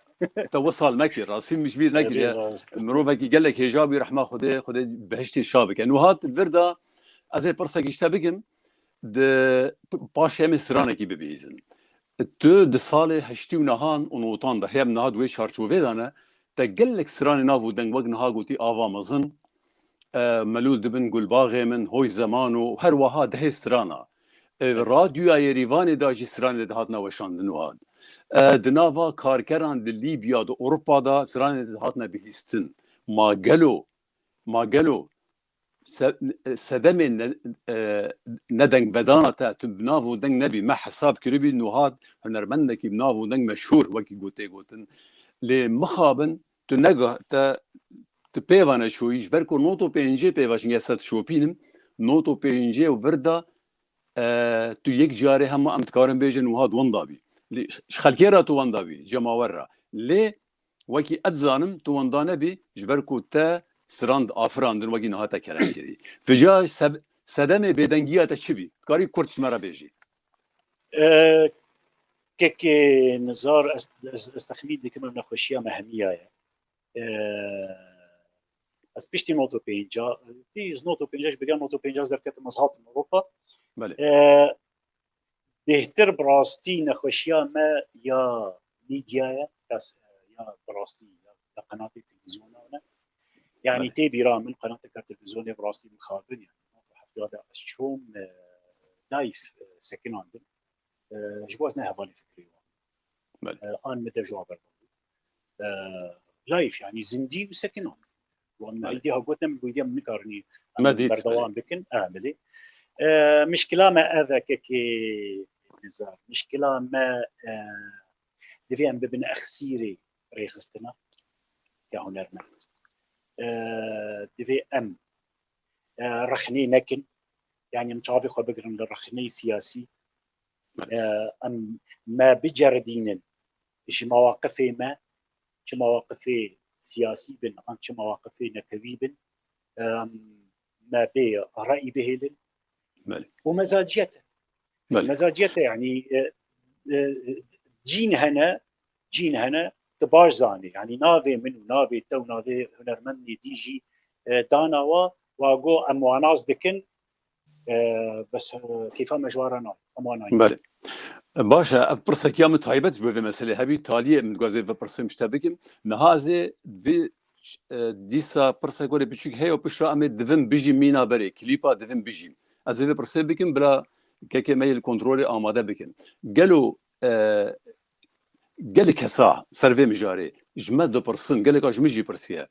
te wisal nekir, rastî min ji bîr nekiriye. Erê rast. Mirovekî gelek hêja bû, rehma Xwedê, Xwedê behiştê şa bike. Nû hat li vir de ez ê pirsekî ji te bikim, di p-, paşê em ê stranekî bibihîzin. Tu di salê heştî û nehan û notan de, hê em niha di wê çarçovê de ne, te gelek stranê nav û deng wek niha gotî Ava Mezin, e, Melûl dibin Gulbaxê min, Hoy Zeman û her wiha dehê strana. E, Evet. Radyoya Yerîvanê de jî stranê dihatine weşandin û hat. E, di nava karkeran di Lîbya, di Ewropa de stranê dihatine bihîstin. Ma gelo, ma gelo se-, sedemê ne-, e, nedengvedana te, tu bi nav û deng nebî, me hesab kiribî, nû hat hunermendekî bi nav û deng meşhûr, wekî gotê gotin. Lê mixabin, tu nega-, te, tu pêva neçûyî, ji ber ku not û pêncê pêva, çimkî ez te dişopînim, not û pêncê û vir de, e, tu yek carê hema em dikarin bêjin wiha di wenda bî. Lê ji xelkê re tu wenda bî, cemawer re. Lê wekî ez dizanim tu wenda nebî, ji ber ku te strand afirandin wekî niha te kerem kirî. Vêca seb-, sedemê bêdengiya te çi bî? Dikarî kurt ji me re bêjî. E, kekê Nizar, ez, ez, ez texmîn dikim ev nexweşiya me hemiya ye. E, ez piştî not û pênca, pî ji not û pênca, ji beriya not û pênca ez derketim, ez hatim Ewropa. Belê. E, bêhtir bi rastî nexweşiya me ya mîdya ye, ya, ya bi rastî ya, ya qenatê televîzyona ne. Yanî Belê. Tê bîra min qenateka televîzyonê bi rastî mixabin, yanî nod û hefta de ez çûm, e, live, e, sekinandim. E, ji bo ez ne hevalê fikrê wan. Belê. E, an min dev ji wan berdabû. E, live, yanî zindî û sekinand. Wan me Belê. Hêdî ha gotin, hêdî em nikarin Me em dît, berdewam belê. Bikin. E, belê. E, mişkila me ev e, kekê Nizar. Mişkila me, e, divê em bibin exsîrê rêxistina ya hunermend. E, divê em, e, rexnê nekin. Yani em çavê xwe bigirin li rexneyê siyasî. E, em me biceridînin ji mewaqifê me, çi mewaqifê siyasî bin, an çi mewaqifê netewî bin, e, em me bê reyî bihêlin. Belê. Û mezaciyet e. Belê. Mezaciyet e, yani, e, e, cîn hene, cîn hene, tu baş zanî. Yani navê min û navê te û navê hunermendê dî jî, e, dana wa, wa go em wana nas dikin, e, bes, e, kêfa me ji wan re nayê. Em wan nayê. Belê. Baş e, ev pirsekî ya min taybet ji bo vê meselê hebî, taliyê min dixwazê vê pirsê min ji te bikim. Niha ez ê vê, e, dîsa pirsek werê biçûk heye û piştre em ê Divim Bijîm mîna berê, klîpa Divim Bijîm. Ez ê vê pirsê bikim, bila kekê me yê li kontrolê amade bikin. Gelo, e, gelek kesa ser vê mijarê ji me dipirsin, geleka ji min jî pirsiye.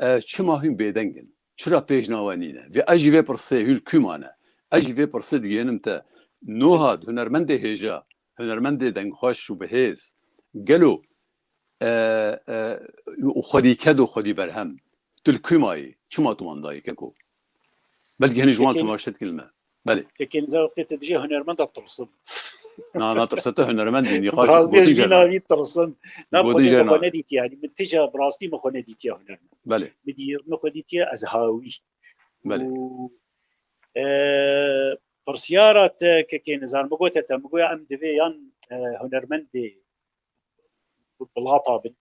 E, çima hûn bêdeng in? Çira pêjna we nîne? Vê ez jî vê pirsê hûn li kû mane? Ez jî vê pirsê digihînim te. Noha hunermendê hêja, hunermendê dengxweş û bihêz, gelo, e, e, û xwedî ked û xwedî berhem, tu li kû mayî? Çima tu wan dayî keko? Belkî hinî ji wan Peki. Tu maşe dikin li me. Belê. Peki, nizam wextê te dijî hunermenda tirsim. Na, na, tirse te hunermendî, nîqaş Rastî gotin ji jêna. navî tirsim. Na, Gotin xwedê jêna. Xwe nedîtiye, yani min tija bi rastî min xwe nedîtiye hunermend. Belê. Min dî, min xwe dîtiye ez hawî. Belê. Û, e, pirsyara te kekê nizar, min gote te, min goya em divê yan, e, hunermendê bilata bin.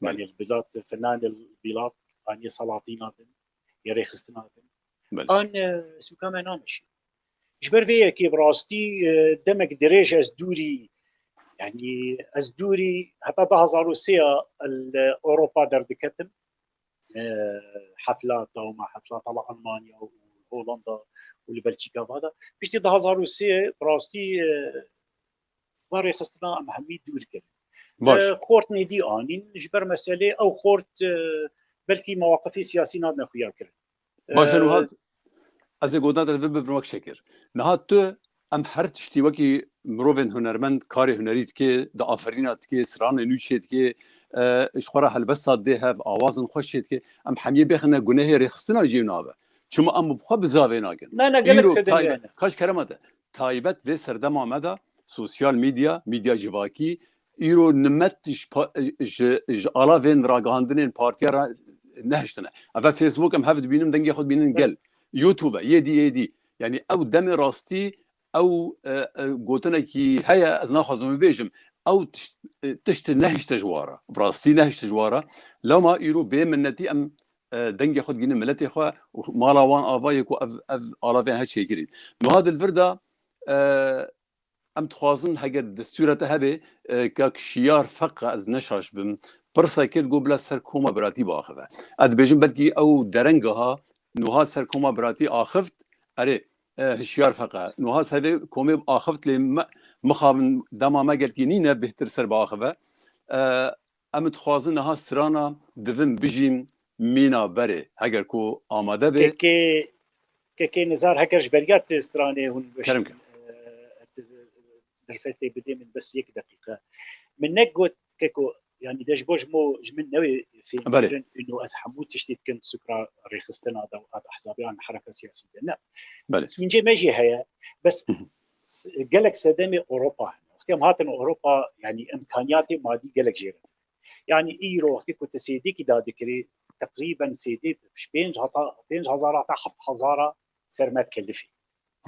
Belê. Yani bilat, fenanê bilat, yani salatîna bin, ya rêxistina bin. Belê. An, e, sûka me nameşî. Ji ber vê yekê bi rastî, e, demek dirêj ez dûrî, yani ez dûrî heta du hazar û sê ya li Ewropa derdiketim. E, heflata û ma heflata li Almanya û Holanda û li Belçîka vada. Piştî du hazar û sê bi rastî, e, va rêxistina em hemî dûr kirin. Baş. E, xort nêdî anîn ji ber meselê ew xort, e, belkî mewaqifê siyasî nadine xuya kirin. Baş e, E, niha ez ê gotina te li vir bibim wek şekir. Niha tu, em her tiştî wekî mirovên hunermend karê hunerî dike, diaferîna dike, stranê nû çê dike, e, ji xwe re helbesta dê hev, awazin xweş çê dike, em hemiyê bêxine gunehê rêxistina jê nabe. Çima em bi xwe bizavê nakin. Ne, ne, gelek Îro sedemê tay-, hene. Kaş kerema te. Taybet vê serdema me de sosyal medya, medya civakî, îro nimet ji pa-, ji, ji alavên ragihandinên partiya re nehiştine. Eve Facebook em hev dibînin, dengê xwe dibînin gel. YouTube, yê dî, yê dî. Yani ew demê rastî, ew, e, e, gotinekî heye, ez naxwazim bibêjim, ew tişt, e, tişt nehişte ji wara. Bi rastî nehişte ji wara. Lewma îro bê minnetî em, e, dengê xwe digînin miletê xwe û mala wan ava ye ku ev, ev alavên he çêkirîn. Niha di vir de, e, em dixwazin heger destûra te hebe, e, kak Şiyar Feqa, ez ne şaş bim, pirseke li go bila ser koma biratî biaxive. Ez dibêjim belkî ew dereng ha, niha ser koma biratî axift, erê, e, Şiyar Feqa. Niha ser vê komê axift lê me, mixabin dema me gelkî nîne bêhtir ser biaxive. E, em dixwazin niha strana Divim Bijîm mîna berê, heger ku amade be. Kekê, kekê Nizar, heger ji beriya tu stranê hûn weş-, Kerem ke. e, tu derfetê bidê min bes yek deqîqe. Min negot keko, yani de ji bo ji mo, ji min newê fêm Belê. kirin, ino ez hemû tiştî dikin sukra rêxistina de û hat ehzabiyan hereka siyasî de. Ne. Belê. Sûncê me jî heye. Bes Hı hı. s-, gelek sedemê Ewropa hene. Wextê em hatin Ewropa, yani imkaniyatê madî gelek jê re. Yani îro wextê ku tu sêdekî dadikirî, teqrîben sêdê ji pênc heta, pênc hezar heta heft hezara ser me dikelifî.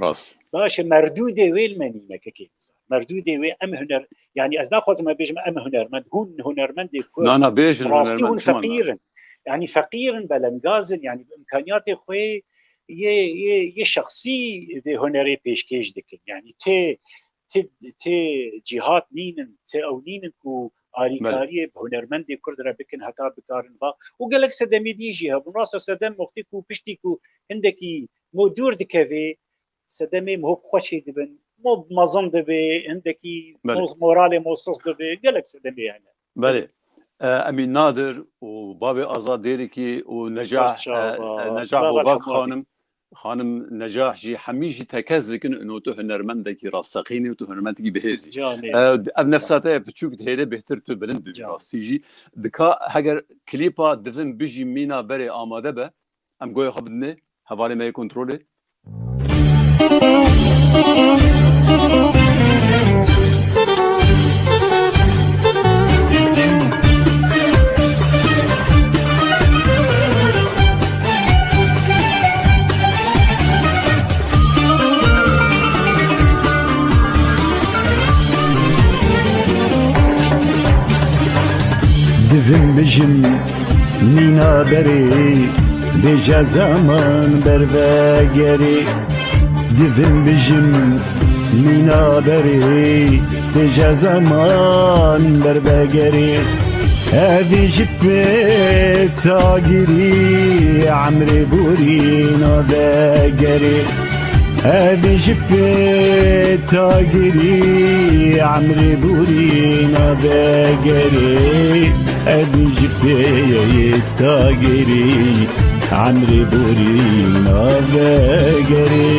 Rast. Baş e, merdûdê wê li me nîne kekê Nizar. Merdûdê wê em huner, yani ez naxwazim me bêjim em hunermend, hûn hunermendê ku Na, na, bêjin rastî hunermend, hûn çima na? feqîr in. Yani feqîr in, belengaz in, yani bi imkaniyatê xwe yê, yê, yê şexsî vê hunerê pêşkêş dikin. Yani tê, tê, tê cîhat nînin, tê ew nînin ku alîkariyê bi hunermendê Kurd re bikin heta bikarin va. Û gelek sedemê dî jî hebûn. Rasta sedem wextê ku piştî ku hindekî mo dûr dikevê, sedemê mo bi xwe çê dibin. Mo mezin dibe, hindekî Belê. mo-, moralê mo sist dibe. Gelek sedemê hene. Belê. E, Emîn Nadir û Babê Azad Dêrikî û Necah, Serçava, e, e, Necah Slava Hovak Hemadi. Xanim, Xanim Necah jî, hemî jî tekez dikin, ino tu hunermendekî rasteqîn î û tu hunermendekî bihêz î. Canê. E, ev nefsa te ye piçûk dihêle bêhtir tu bilind bibî. Can. Rastî jî. Dika heger klîpa Divin Bijî Mîna Berê amade be, em goya xwe bidinê hevalê me yê kontrolê. Divin bijim mîna berê, bêje zeman bervegerê. Divin bijim mîna berê, bêje zeman bervegerê. Evî ji pê tagirî, emrê borî navegerê. Evî ji pê tagirî, emrê borî navegerê. Evî ji pê tagirî, emrê borî navegerê.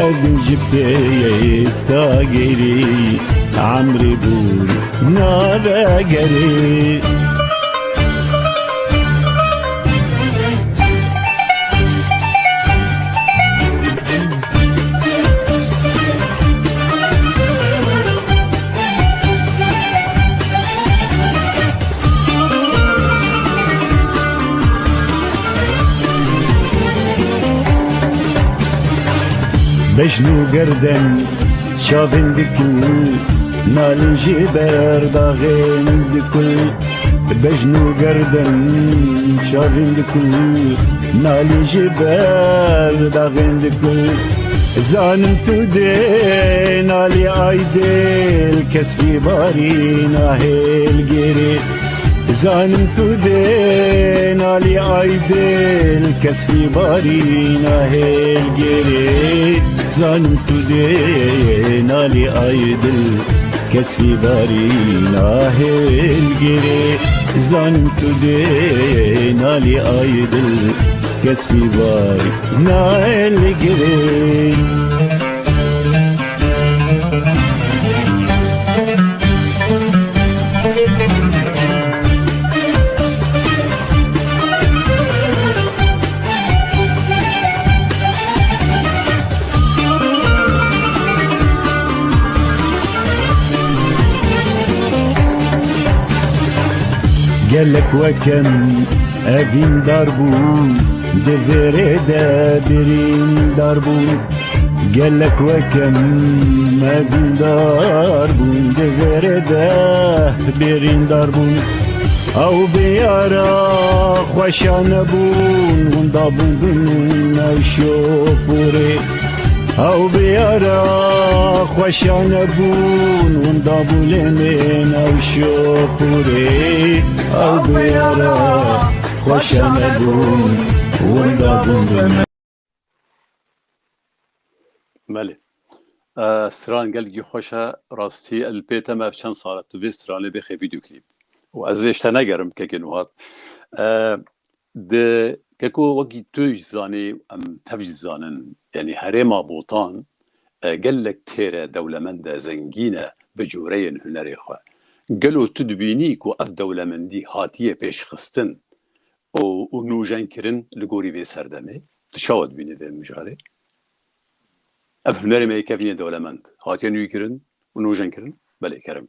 Evî ji pê tagirî, emrê borî navegerê. Bejn û gerden çavên dikul, nalî ji ber daxên dikul. Bejn û gerden çavên dikul, nalî ji ber daxên dikul. Zanim tu dê nalî ay dil, kes vî barî nahêl girî. Zanim tu dê nalî ay dil, kes vî barî nahêl girî. Zanim tu dê nalî ay dil, kes vî barî nahêl girî. Zanim tu dê nalî ay dil, kes vî barî nahêl girî. Gelek wekem evîndar bûn, di vêrê de birîndar bûn. Gelek wekem evîndar bûn, di vêrê de birîndar bûn. Ew bi yara xweşa nebûn, winda bûn bi min ew şopûrê. Ew bi yara xweşa nebûn, winda bû lê min ew şopûrê. Ew bi yara xweşa nebûn, winda bûn bi min. Belê. E, stran gelkî xweş e, rastî li pê te me ev çend sal e, tu vê stranê bêxê vîdyoklîp. Û ez ê ji te negerim, kekê Nuhat. E, di, keko wekî tu jî zanî, em tev jî zanin, yanî herêma Botan, e, gelek têr e, dewlemend e, zengîn e bi coreyên hunerê xwe. Gelo tu dibînî ku ev dewlemendî hatiye pêşxistin û, û nûjen kirin li gorî vê serdemê? Tu çawa dibînî vê mijarê? Ev hunerê me yê kevînê dewlemend hatiye nû kirin û nûjen kirin? Belê, kerem.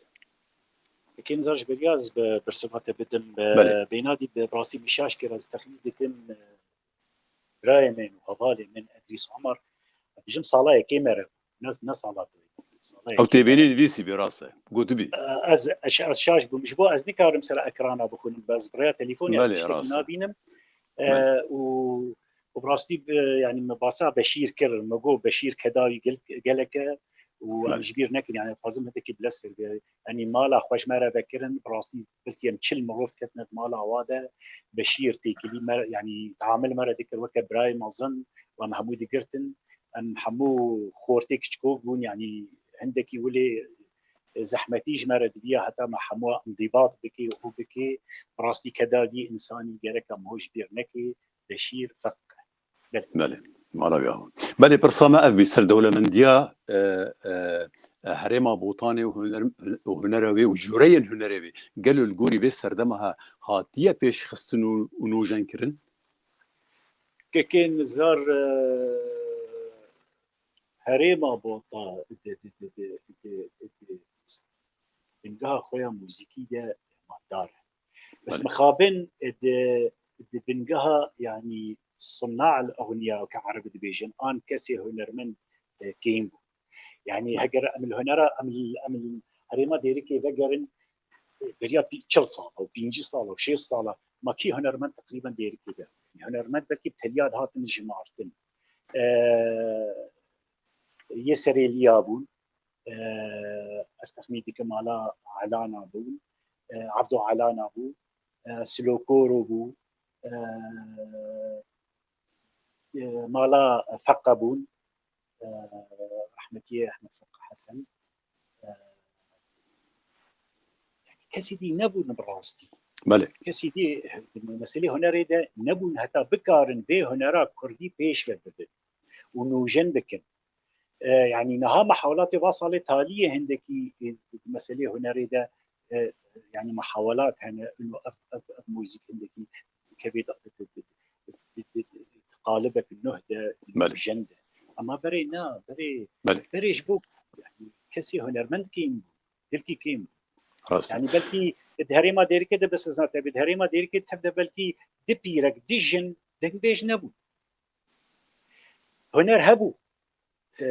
Kêm zar ji beriya ez bi, bersiva te bidim. Bi Belê. Bênadî bi rastî bi şaş kir ez texmîn dikim, e, birayê min û hevalê min Edrîs Omar, bijim sala yekê me re bû. Ne, ne sala duyê. Sala Ew yekê me têbînî re. Nivîsî bî, rast e. Gotibî. E, ez, ez, ez şaş bûm. Ji bo ez nikarim ser ekrana bixwînim. Ez bi rêya telefonê ez Belê, tiştekî rast e. nabînim. E, Belê. û, û bi rastî, e, yanî me basa Beşîr kir. Me got Beşîr kedayî gel-, gelek e û em Belê. ji bîr nekin. Yanî dixwazim hindekî bilez ser be. Yanî mala xwe ji me re vekirin. Bi rastî belkî em çil mirov diketine di mala awa de. Beşîr têkilî me, yanî teamil me re dikir weke birayê mezin û em hemû digirtin. Em hemû xortê kiçikok bûn, yanî hindekî wilê zehmetî ji me re diviya heta me hemû îndîbat bikê û bikê. Bi rastî kedadî însanî gerek em ho ji bîr nekê. Beşîr feq. Belê. Belê. Mala wî awa. Belê, pirsa me ev bî, ser dewlemendiya, e, e, e, herêma Botanê û huner-, û hunera wê û cûreyên hunerê wê. Gelo li gorî vê serdema he hatiye pêşxistin û, û nûjen kirin? Kekê Nizar, e, herêma Bota di, di, di, di, di, di bingeha xwe ya muzîkî de mandar e. Bes Belê. mixabin di, di bingeha, yanî, sunna el-eɣniya ke Ereb dibêjin, an kesê hunermend, e, kêm bû. Yanî, Belê. heger em li hunera, em li, em li herêma Dêrikê vegerin, e, beriya pî-, çil sala û pêncî sala û şêst sala, ma kî hunermend teqrîben Dêrikê de? Hunermend belkî bi teliya dihatin jimartin. E, yê serê liya bûn. E, ez texmîn dikim mala Elana bûn. E, Evdo Elana bû. E, Silokoro bû. E, e, mala Feqa bûn. E, rehmetiyê Ehmed Feqa Hesen. E, yanî kesî dî nebûn bi rastî. Belê. Kesî dî meselê hunerê de nebûn heta bikarin vê hunera kurdî pêş ve bibin û nûjen bikin. E, yanî niha mehawelatê va salê taliyê hindekî, e, meselê hunerê de, e, yanî mehawelat hene, ino ev, ev, ev muzîk hindekî kevê da-, di, di, di, di, di, di qalibek nuh de, di Belê. nûjen de. Ama berê na, berê, Belê. berê ji bo, yanî kesê hunermend kêm bû, gelkî kêm bû. Rast e. Yanî belkî di herêma Dêrikê de bes ez natev, di herêma Dêrikê tev de belkî di pîrek, di jin dengbêj nebû. Huner hebû. E,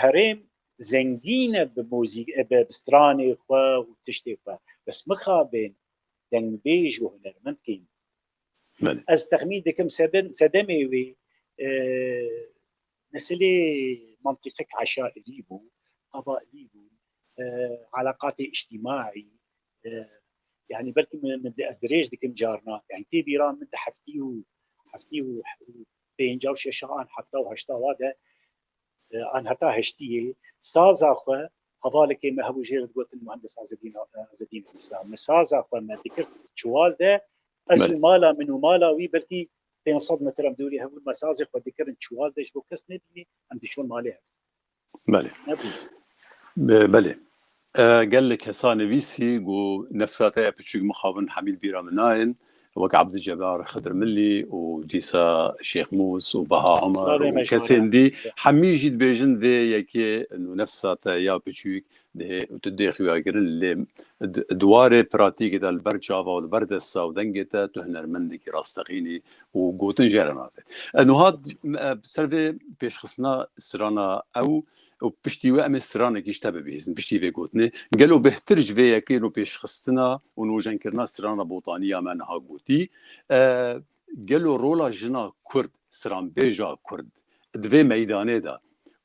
herêm zengîn e bi muzîk, e, bi, bi stranê xwe û tiştê xwe. Bes mixabin dengbêj û hunermend kêm. Belê. Ez texmîn dikim seben-, sedemê wê, e, meselê mantîqek eşairî bû, qabailî bû, e, eleqatê îctîmaî, e, yanî belkî min, min di, ez dirêj dikim carna, yanî tê bîra min di heftî û, heftî û pênca û şeşa an hefta û heşta wa de, e, an heta heştiyê, saza xwe, hevalekê me hebû jê re digotin Muhendes Azedîn, Azedîn Îsa. Me saza xwe me dikir çiwal de, ez Belê. û mala min û mala wî belkî pênc sed metre em dûrî hebûn, me sazê xwe dikirin çiwal de ji bo kes nebînî, em diçûn malê hev. Belê. Nebû. Be-, belê. E, gelek kesa nivîsî ku nefsa te ya piçûk mixabin hemî li bîra min nayên. Wek Ebdulcebar Xidirmilî û dîsa Şêx Mûs û Beha Omer Slavê û me ji kesên wan dî, re. Hemî jî dibêjin vê yekê û nefsa te ya piçûk dihê û tu dê xuya kirin, lê di, di warê pratîkê de li ber çava û li ber desta û dengê te tu hunermendekî rasteqînî û gotin jê re navê. E, nuha, e, ser vê pêşxistina strana ew û piştî wê em ê stranekî ji te bibihîzin, piştî vê gotinê. Gelo bêhtir ji vê yekê û pêşxistina û nûjenkirina strana Botaniya me niha gotî, e, gelo rola jina Kurd, stranbêja Kurd di vê meydanê de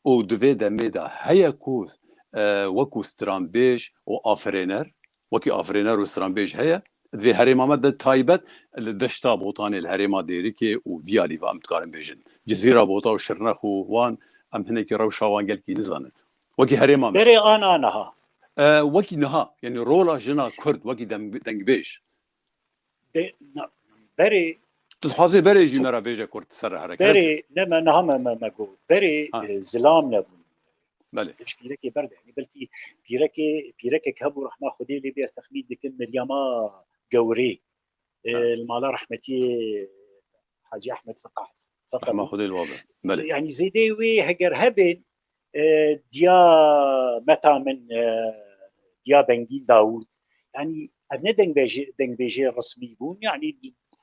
û di vê demê de heye ku, e, wekû stranbêj û afirêner, wekî afirêner û stranbêj heye, di vê herêma me de taybet li deşta Botanê, li herêma Dêrikê û vî alî ve em dikarin bêjin. Cizîra Bota û Şirnex û wan, em hinekî rewşa wan gelkî nizanin. Wekî herêma me. Berê ana niha. E, wekî niha, yanî rola jina Kurd wekî dem-, dengbêj. De, na, berê Tu dixwazê berê jî me re bêje Kurd ser hereketê? Berê, ne me, niha me, me, me got. Berê, Ha. e, zilam nebûn. Belê. Ji pîrekê ber de, yanî belkî pîrekê, pîrekek hebû rehma Xwedê lê bê, ez texmîn dikim Miryama Gewrê. E, Ha. li mala rehmetiyê Hacî Ehmed Feqah. Feqah Rehma bû. Xwedê li wan be. Belê. Yanî zêdeyê wê heger hebên, e, diya meta min, e, diya Bengîn Dawûd. Yanî ev ne dengbêjê, dengbêjê resmî bûn. Yanî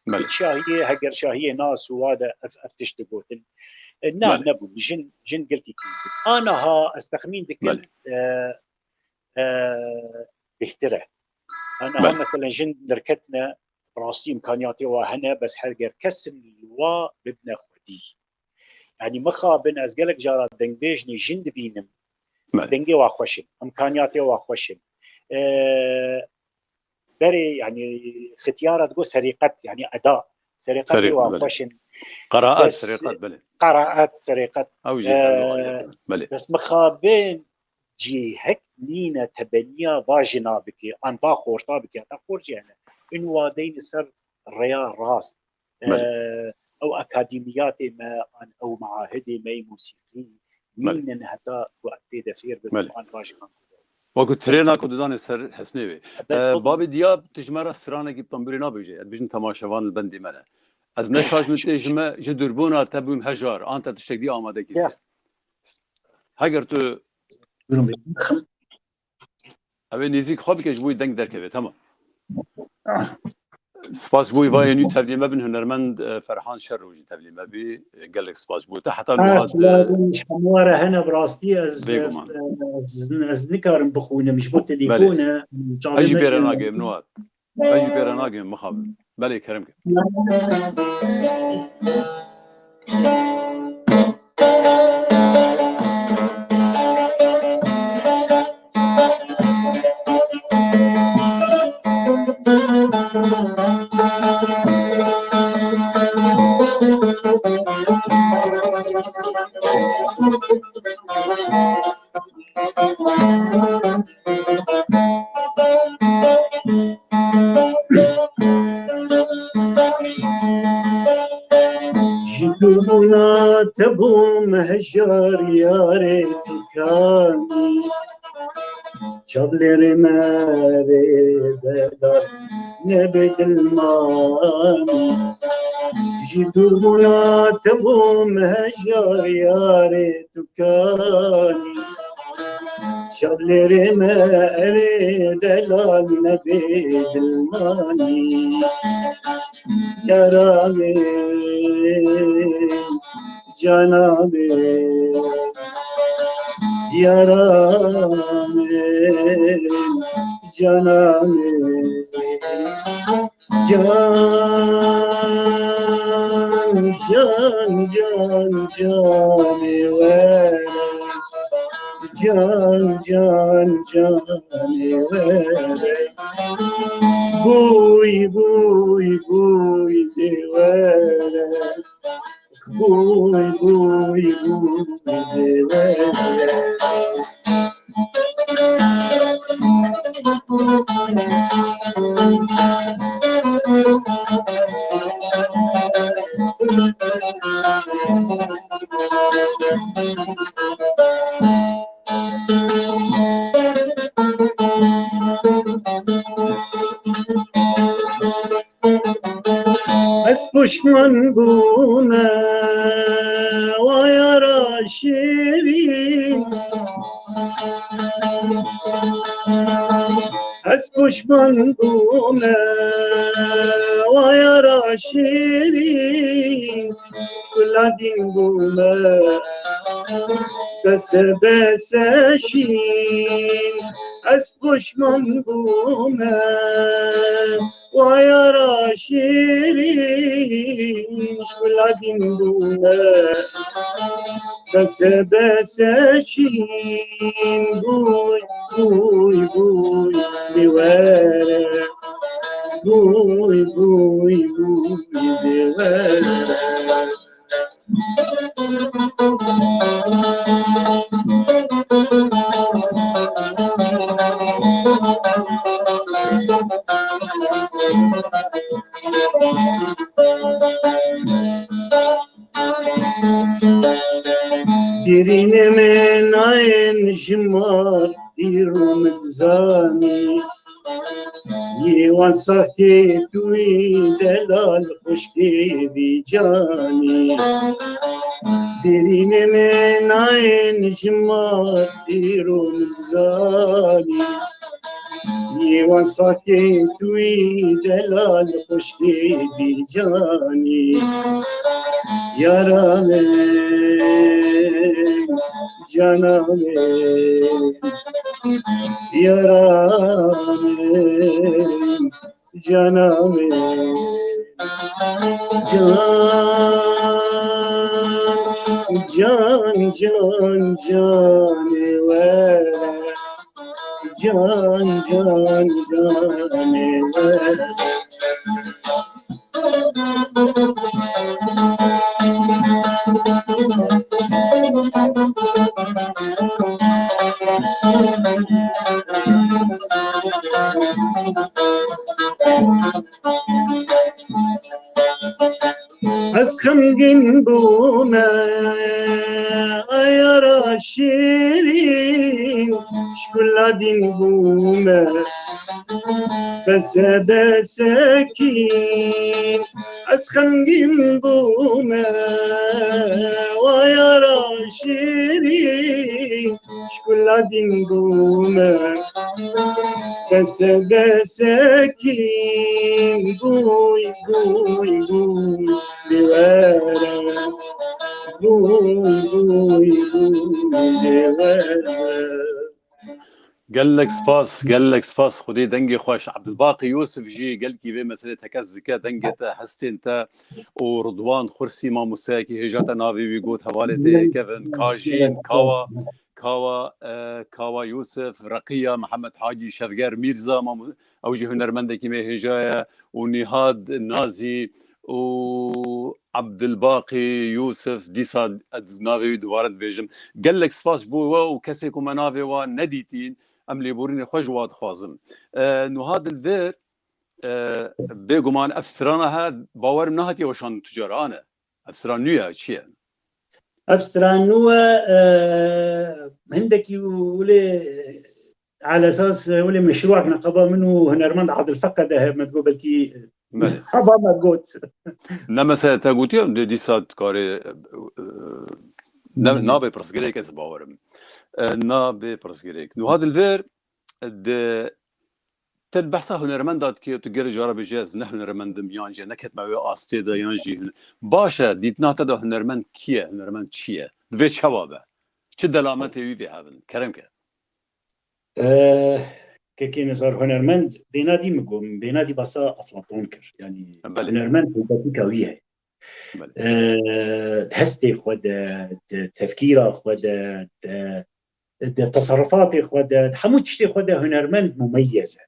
Belê. şahiyê, heger şahiyê nas û wa de ev, ev tişt digotin. E, na, Belê. nebûn. Jin, jin gelkî kêm bûn. Aniha ez texmîn dikim, Belê. e, e, bêhtir e. Aniha Belê. meselen jin derketine, bi rastî îmkaniyatê wa hene, bes heger kesin li wa bibine xwedî. Yanî mixabin ez gelek cara dengbêjnê jin dibînim. Belê. Dengê wa xweş in, îmkaniyatê wa xweş in. E, berê, yanî xitiyara digot serîqet, yanî eda. Serîqetê Serî-, wa belê. xweş in. Qeraet, Bes serîqet, belê. Qeraet, serîqet. Ew jî E, ew aliyetine. Belê. Bes mixabin cihek nîne tebeniya va jina bike, an va xorta bike, heta xor jî hene. In wa deyne ser rêya rast. Belê. E, ew akademiyatê me an ew meahidê me yê musîqî nînin heta ku em tê de fêr bibin an baş kan. Wekî trêna ku didanê ser hesnê wê. Belê, e, babê Diyab, tu ji me re stranekî bi tembûrê nabêje, ez dibêjim temaşevan li bendê me ne. Ez ne şaş min tê ji me, ji dûrbûna te bûm hejar, an te tiştek dî amade kiriye. Heger tu Ew ê nêzîk xwe bike ji bo wî deng derkeve. Tamam. Spas ji bo wî vayê nû tevlî me bin hunermend, e, Ferhan Şerro jî tevlî me bî. E, gelek spas ji bo te. Heta niha silavên ji hemû re hene, bi rastî ez, ez, ez, ez nikarim bixwînim ji bo telefon e. Belê. Ez jî bêre nagihim, Nihat. Ez jî pê re nagihim, mixabin. Belê, kerem ke. Ji dûrbûna te bûm hejar yarê Tirkanî. Çavlêrê me rê delal nebe dilmanî. Ji dûrbûna te bûm hejar yarê Tirkanî. Çavlêrê me erê delal nebe dilmanî. Yara min, cana min, yara min, cana min. Can, can, can, canê were. Can, can, canê were. Bûy, bûy, bûy dê were. Bûy, bûy, bûy dê were. Ez poşman bûme, wa yara şêrîn. Ez poşman bûme, wa yara şêrîn. Kula dîn bûme, bese, bese şîn. Ez poşman bûme, wa yara şêrîn, ji kula dîn bûme. Bese, bese şîn, bûy, bûy, bûy, dê were. Bûy, bûy, bûy, dê were. Birîne me nayên ji mar îro min dizanî. Yê wan saxtê tu yî delal xwişkê vî canî. Birîne me nayên ji mar îro min dizanî. Yê wan saxtê tu yî delal xwişkê vî canî. Yara min, cana min, yara min, cana min. Can, can, can, canê were. Can, can, canê were. Ez xemgîn bûme, ayara şêrîn, ji kula dîn bûme, bese besekî. Ez xemgîn bûme, ayara şêrîn, ji kula dîn bûme, bese besekî. Gûy, gûy, gûy, dê were. Gûy, gûy, gûy, dê were. Gelek spas, gelek spas. Xwedê dengê xweş. Ebdulbaqî Yûsif jî gelkî vê meselê tekez dike, dengê te, hestên te û Ridwan Xursî, mamosteyekî hêja te navê wî got, hevalê te yê kevin, Kajîn, Kawa, Kawa, e, Kawa Yûsif, Reqiya, Mihemed Hacî, Şevger Mîrza, mamu-, ew jî hunermendekî me hêja ye, û Nîhad Nazî û Ebdulbaqî Yûsif, dîsa ez navê wî dubare dibêjim. Gelek spas ji bo we û kesê ku me navê wa nedîtîn, em lêborînê xwe ji wa dixwazim. E, Nuha Dilvêr, e, bêguman ev strana he, bawerim nehatiye weşandin tu cara, ane? Ev stran nû ye, çi ye? Ev stran nû e, e, hindekî wile, e, alesas, e, wile meşruak neqeba min û hunermend Adil Feqe de heye, me digot belkî Belê. Hava me got. Ne mesela te gotiye, dê dîsa dikarê, e, e, ne, Hmm. nabê pirsgirêk, ez bawerim. E, nabê pirsgirêk. Nuha Dilvêr, di, te di behsa hunermenda dikê, tu gelê cara bêjî, ez ne hunermendim, yan jî neketme wê astê de, yan jî hune-, baş e, dîtina te de hunermend kî ye, hunermend çi ye? Divê çawa be? Çi delametê wî vê hev in? Kerem ke. Eh, kekê Nizar, hunermend bênadî min got, bênadî basa Aflaton kir. Yanî Belê. hunermend taybetîka wî heye. Belê. Eh, di hestê xwe de, di tefkîra xwe de, di, di teserrufatê xwe de, di hemû tiştê xwe de hunermend mumeyyez e.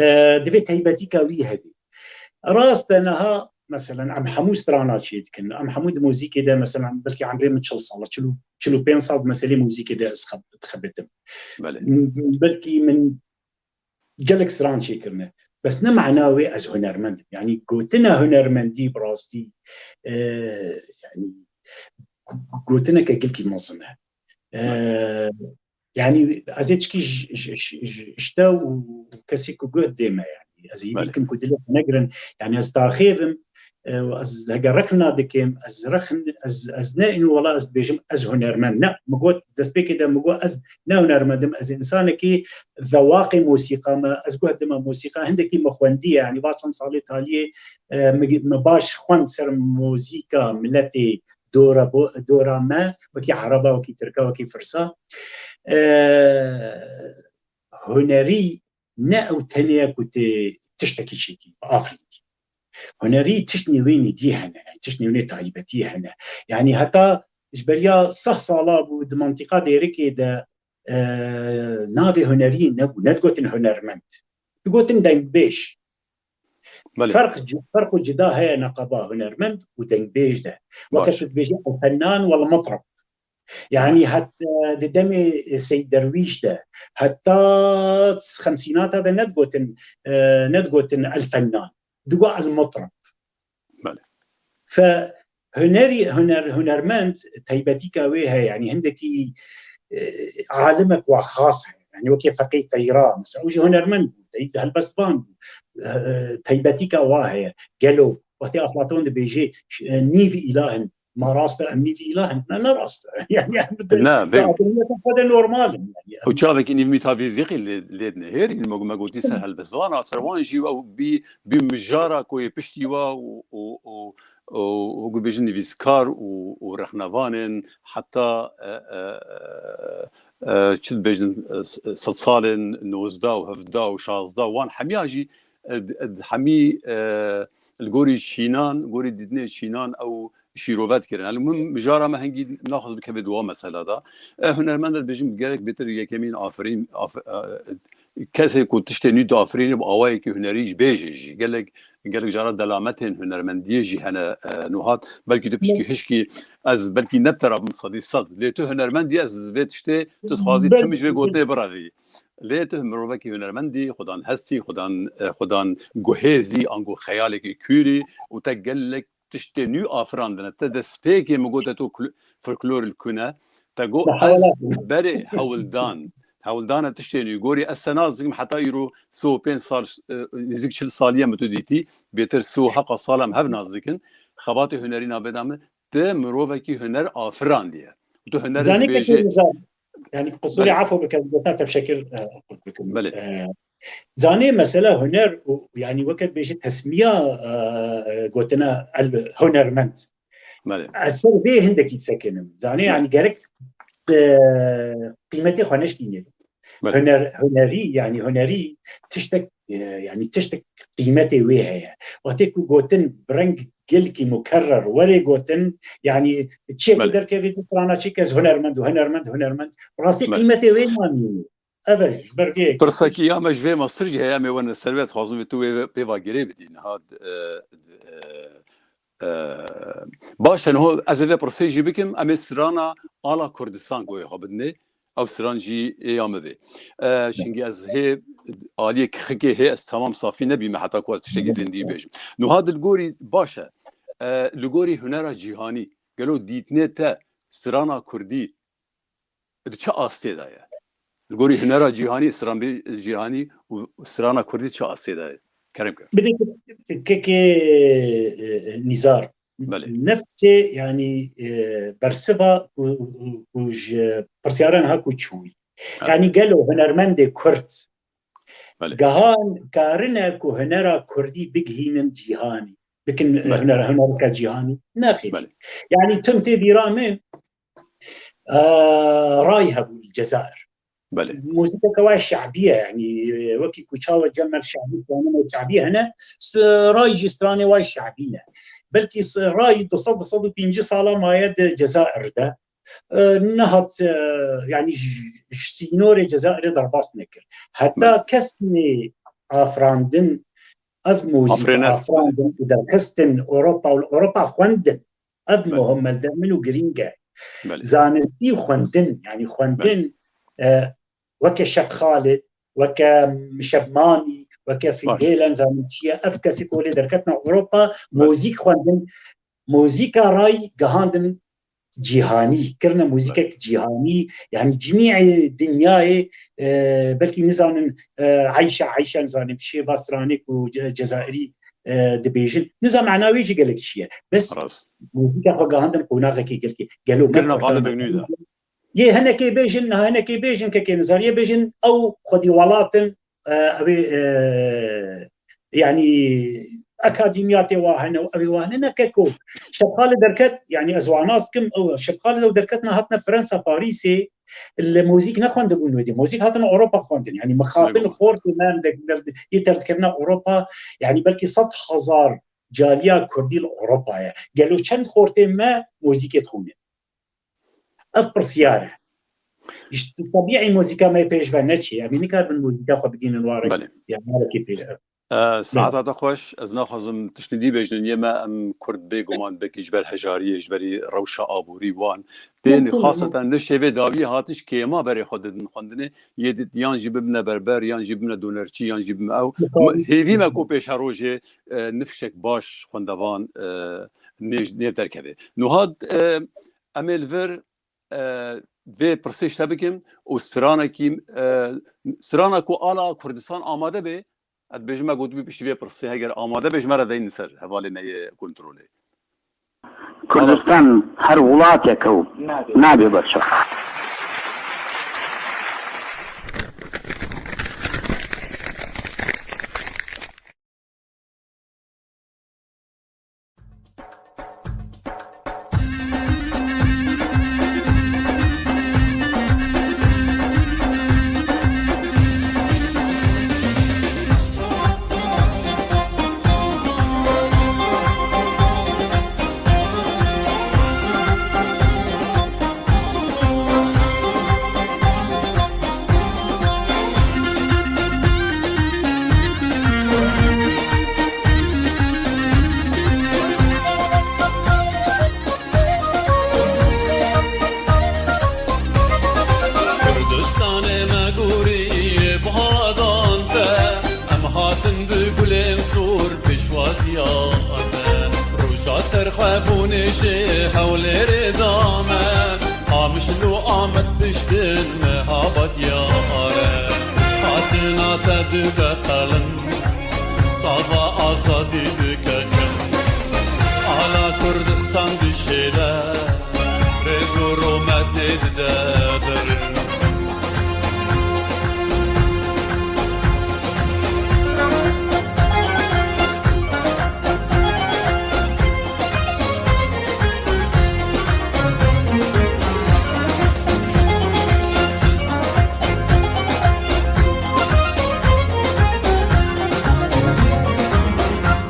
Eh, divê taybetîka wî hebî. Rast e, niha, meselen, em hemû strana çê dikin. Em hemû di muzîkê de, meselen, belkî emrê min çil sal e, çil û, çil û pênc sal di meselê muzîkê de ez xeb-, dixebitim. Belê. M-, belkî min gelek stran çêkirine. Bes ne mana wê ez hunermend im. Yanî gotina hunermendî bi rastî, e, yanî gotineke gelkî mezin e. E, Belê. yanî ez ê çikî ji, ji, ji, ji, ji te û kesî ku guh dê me yanî. Ez hîvî Belê. dikim ku dilê xwe negirin. Yanî ez taxêvim, e, û ez hege rexna dikim, ez rexn-, ez, ez ne ino wela ez dibêjim ez hunermend. Ne, min got, destpêkê de min got ez ne hunermend im, ez însanekî zewaqê mosîqa me, ez guh dime mosîqa, hindekî min xwendiye, yanî va çend salê taliyê, e, min, min baş xwend ser mozîka miletê dora bo-, dora me, wekî ereba, wekî tirka, wekî firsa. E, hunerî ne ew tenê ye ku tê tiştekî çêkî, afirînî. Hunerî tiştnê wê nîdî hene, tiştnê wê taybetî hene. Yanî heta ji beriya seh sala bû di mantîqa Dêrikê de, e, navê hunerî nebû, nedigotin hunermend. Digotin dengbêj. Belê. Ferq ci-, ferq û cida heye neqeba hunermend û dengbêj de. Weke Baş. tu dibêjî el-fennan wel-mitreb. Yanî Baş. het, e, di demê Seyd Derwîş de, heta xemsînata de nedigotin, e, nedigotin el-fennan. Digot el-mitreb. Belê. Fe hunerî, huner, hunermend taybetîka wê heye. Yanî hindekî, e, alimek wa xas heye. Yanî wekî Feqî Teyra, mesela, ew jî hunermend bû, tey-, helbestvan bû. E, taybetîka wa heye. Gelo, wextê Aflaton dibêjê, ş-, e, nîv îlah in, ma rast e, em nîv îlah in? Ne, ne rast e. Yanî, em di, Ne, di bê- ademiyeta xwe de normal in. Yanî, em Ew çavekî nîv mîtafîzîqî lê, lê dinihêrîn, me, me gotî ser helbestvana, ser wan jî ew bî, bî mijara ku yê piştî wa û, û, û, û, wek bêjin nivîskar û, û rexnevanên heta, e, e, e, e, çi dibêjin, e, s-, sedsalên nozdeh û hevdeh û şazdeh wan hemiya jî, e, d-, e, d-, hemî, e, li gorî çînan, gorî dîtinê çînan ew şîrove dikirin. Yanî min mijara me hingî naxwaz bikeve di wa mesela de. E, hunermend e dibêjim gerek bêtir yekemîn afirîn, af-, e, kesê ku tiştê nû diafirîne bi awayekî hunerî jî bêje jî. Gelek, gelek cara delametên hunermendiyê jî hene, e, Nuhat. Belkî tu pişkî Ne. hişkî ez belkî ne bi te re bim sedî sed. Lê tu hunermendî ez vê tiştê tu dixwazî Belkî tim ji vê gotinê birevî. Lê tu mirovekî hunermendî, xudan hestî, xudan, e, xudan guhêzî, ango xeyalekî kûrî û te gelek tiştê nû afirandine. Te destpêkê min gote tu kul-, folklor li ku ne. Te got, "Ez berê hewldan, hewldana tiştê nû." Gorî ez se nazikim heta îro sê û pênc sal, e, nêzîk çil saliye min tu dîtî. Bêtir sê û heft sal em hev nazikin. Xebatê hunerî nabêda min. Ti mirovekî huner afirandiye. Tu hunerê Zanî dibêjê. Kekê Nizar, yani, qisûrê Belê. Efo bikin, gotina te bi şekil, e, qurt bikim. Belê. E, zanî mesela huner û, yani, weke dibêje tesmiya, e, e, gotina el hunermend. Belê. Ez ser vê hindekî disekinim. Zanî, Belê. Yani, gerek, e, qîmetê xwe neşkînê. Belê. Huner, hunerî, yani, hunerî tiştek, e, yani, tiştek qîmetê wê heye. Wextê ku gotin bi reng gelkî mukerrer were gotin, yani, çiyekî Belê. Derkevê di strana çi kes hunermend û hunermend, hunermend. Rastî Belê. Qîmetê wê namînî. Ev e, ji ber vê yekê Pirsekî ya me ji vê mastir jî heye, em ê wene ser wê, dixwazim vê tu wê pê va girê bidî. Niha, e, e, e, baş e, niho ez ê vê pirsê jî bikim, em ê strana ala Kurdistan goyê xwe bidinê. Ew stran jî ê ya me vê. E, çinkî ez hê aliyê kixikê hê ez temam safî nebîme heta ku ez tiştekî zindî bêjim. Niha di li gorî baş e. E, li gorî hunera cîhanî, gelo dîtinê te strana kurdî di çi astê de ye? Li gorî hunera cîhanî, stranbê-, cîhanî û strana kurdî çi astê de ye? Kerem kir. Bidê kekê, e, Nîzar. Belê. Nefsê, yani, e, bersiva ku, ku, ku ji pirsyara niha ku çûyî. Evet. Yani gelo hunermendê kurd Belê. Gehan karine ku hunera kurdî bigihînin cîhanî, bikin, e, Belê. Huner, hunereke cîhanî? Nexêr. Belê. Yani tim tê bîra min, e, ray hebû li Cezayir. Belê. Muzîkeke wa şe'bî ye, yani, e, wekî ku çawa Cemal Şe'bî, stranê şe'bî hene, s-, ray jî stranê wa şe'bî ne. Belkî s-, ray du sed, du sed û pêncî sala maye di Cezayir de. E, nehat, e, yani ji, ji sînorê Cezayirê derbas nekir. Heta Belê. Kesnê afirandin, ev muzîk Afirêne. Afirandin û derxistin Ewropa û li Ewropa xwendin. Ev Belê. Muhim e, li min û girîng e. Belê. Zanistî û xwendin, yani xwendin, Belê. E, weke Şeb Xalid, weke Şeb Manî, weke Baş. Fîdêl, em zanin çi ye. Ev kesê ku lê derketina Ewropa, Belê. Muzîk xwendin, muzîka ray gihandin cîhanî, kirine muzîkek cîhanî, yani cimî dinyayê, e, belkî nizanin, e, Eyşe, Eyşe nizanim, şêva stranê ku ce-, Cezayirî, e, dibêjin. Niza mana wê jî gelek çi ye. Bes Rast. Muzîka xwe gihandin qonaxekê gelkî. Gelo me Kirina Kurdan xalibek nû de. Yê hinekê bêjin, niha hinekê bêjin, kekê Nizar, yê bêjin ew xwedî welat in, e, ew ê, e, yani akademiyatê wa hene û ew ê wa hene, ne keko. Şebxalê derket, yani ez wana dikim, ew Şebxalê ew derketina hatine Fransa, Parîsê, li muzîk nexwendibûn wê dê. Muzîk hatin Ewropa xwendin. Yani mixabin Eyvallah. Xortê me em de, de, yê derdikevine Ewropa, yani belkî sed hezar caliya Kurdî li Ewropa ye. Gelo çend xortê me muzîkê dixwînin? Ev pirsyar e. Ji tebîî muzîka me pêş ve neçê. Em ê nikaribin muzîka xwe bigihînin warek Belê. Ya warekê pê. E, saeta te xweş. Ez naxwazim tiştê dî bêjin. Yê me em Kurd bêguman belkî ji ber hejariyê, ji berî rewşa aborî wan. Tên Mümkün, xaseten ne şêvê dawiyê hatin ji kêma berê xwe didin xwendinê. Yê di-, yan jî bibine berber, yan jî bibine donerçî, yan jî bibine ew. Mixabin. Hêvî me ku pêşerojê, e, nifşek baş xwendevan, e, nê-, nêv derkeve. Nuha, e, em ê li vir, e, vê pirsê ji te bikim û stranekî, e, strana ku ala Kurdistan amade be, ez dibêjim me gotibî piştî vê pirsê heger amade be ji me re deynin ser hevalê me yê kontrolê. Kurdistan her welatek e û nabe berçav. Kurdistanê me gorî buhadan te, em hatin bi gulên sor pêşwaziya te. Roja Serxwebûnê ji Hewlêrê dame, Qamişlo Amed pişt bin me haba diyare. Hatina te dibe qelin, tava azadî dike kin. Ala Kurdistan dişêle, rêz û rûmetê dide derin.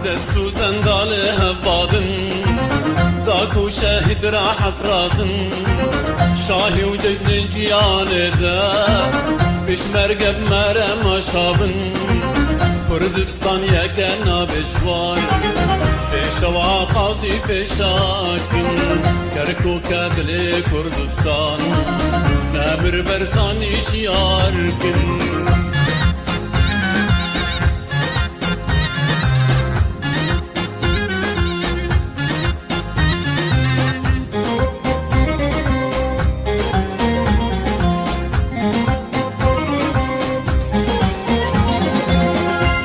Dest û zendalê hevbadin, da ku şehîd rahet razin. Şahî û cejnên ciyanê de, pêşmerge bi merema şabin. Kurdistan yeke nabê çwar, pêşewa qazî pêşakin. Kerkûke dilê Kurdistan, Nemir Berzanî şiyar kin.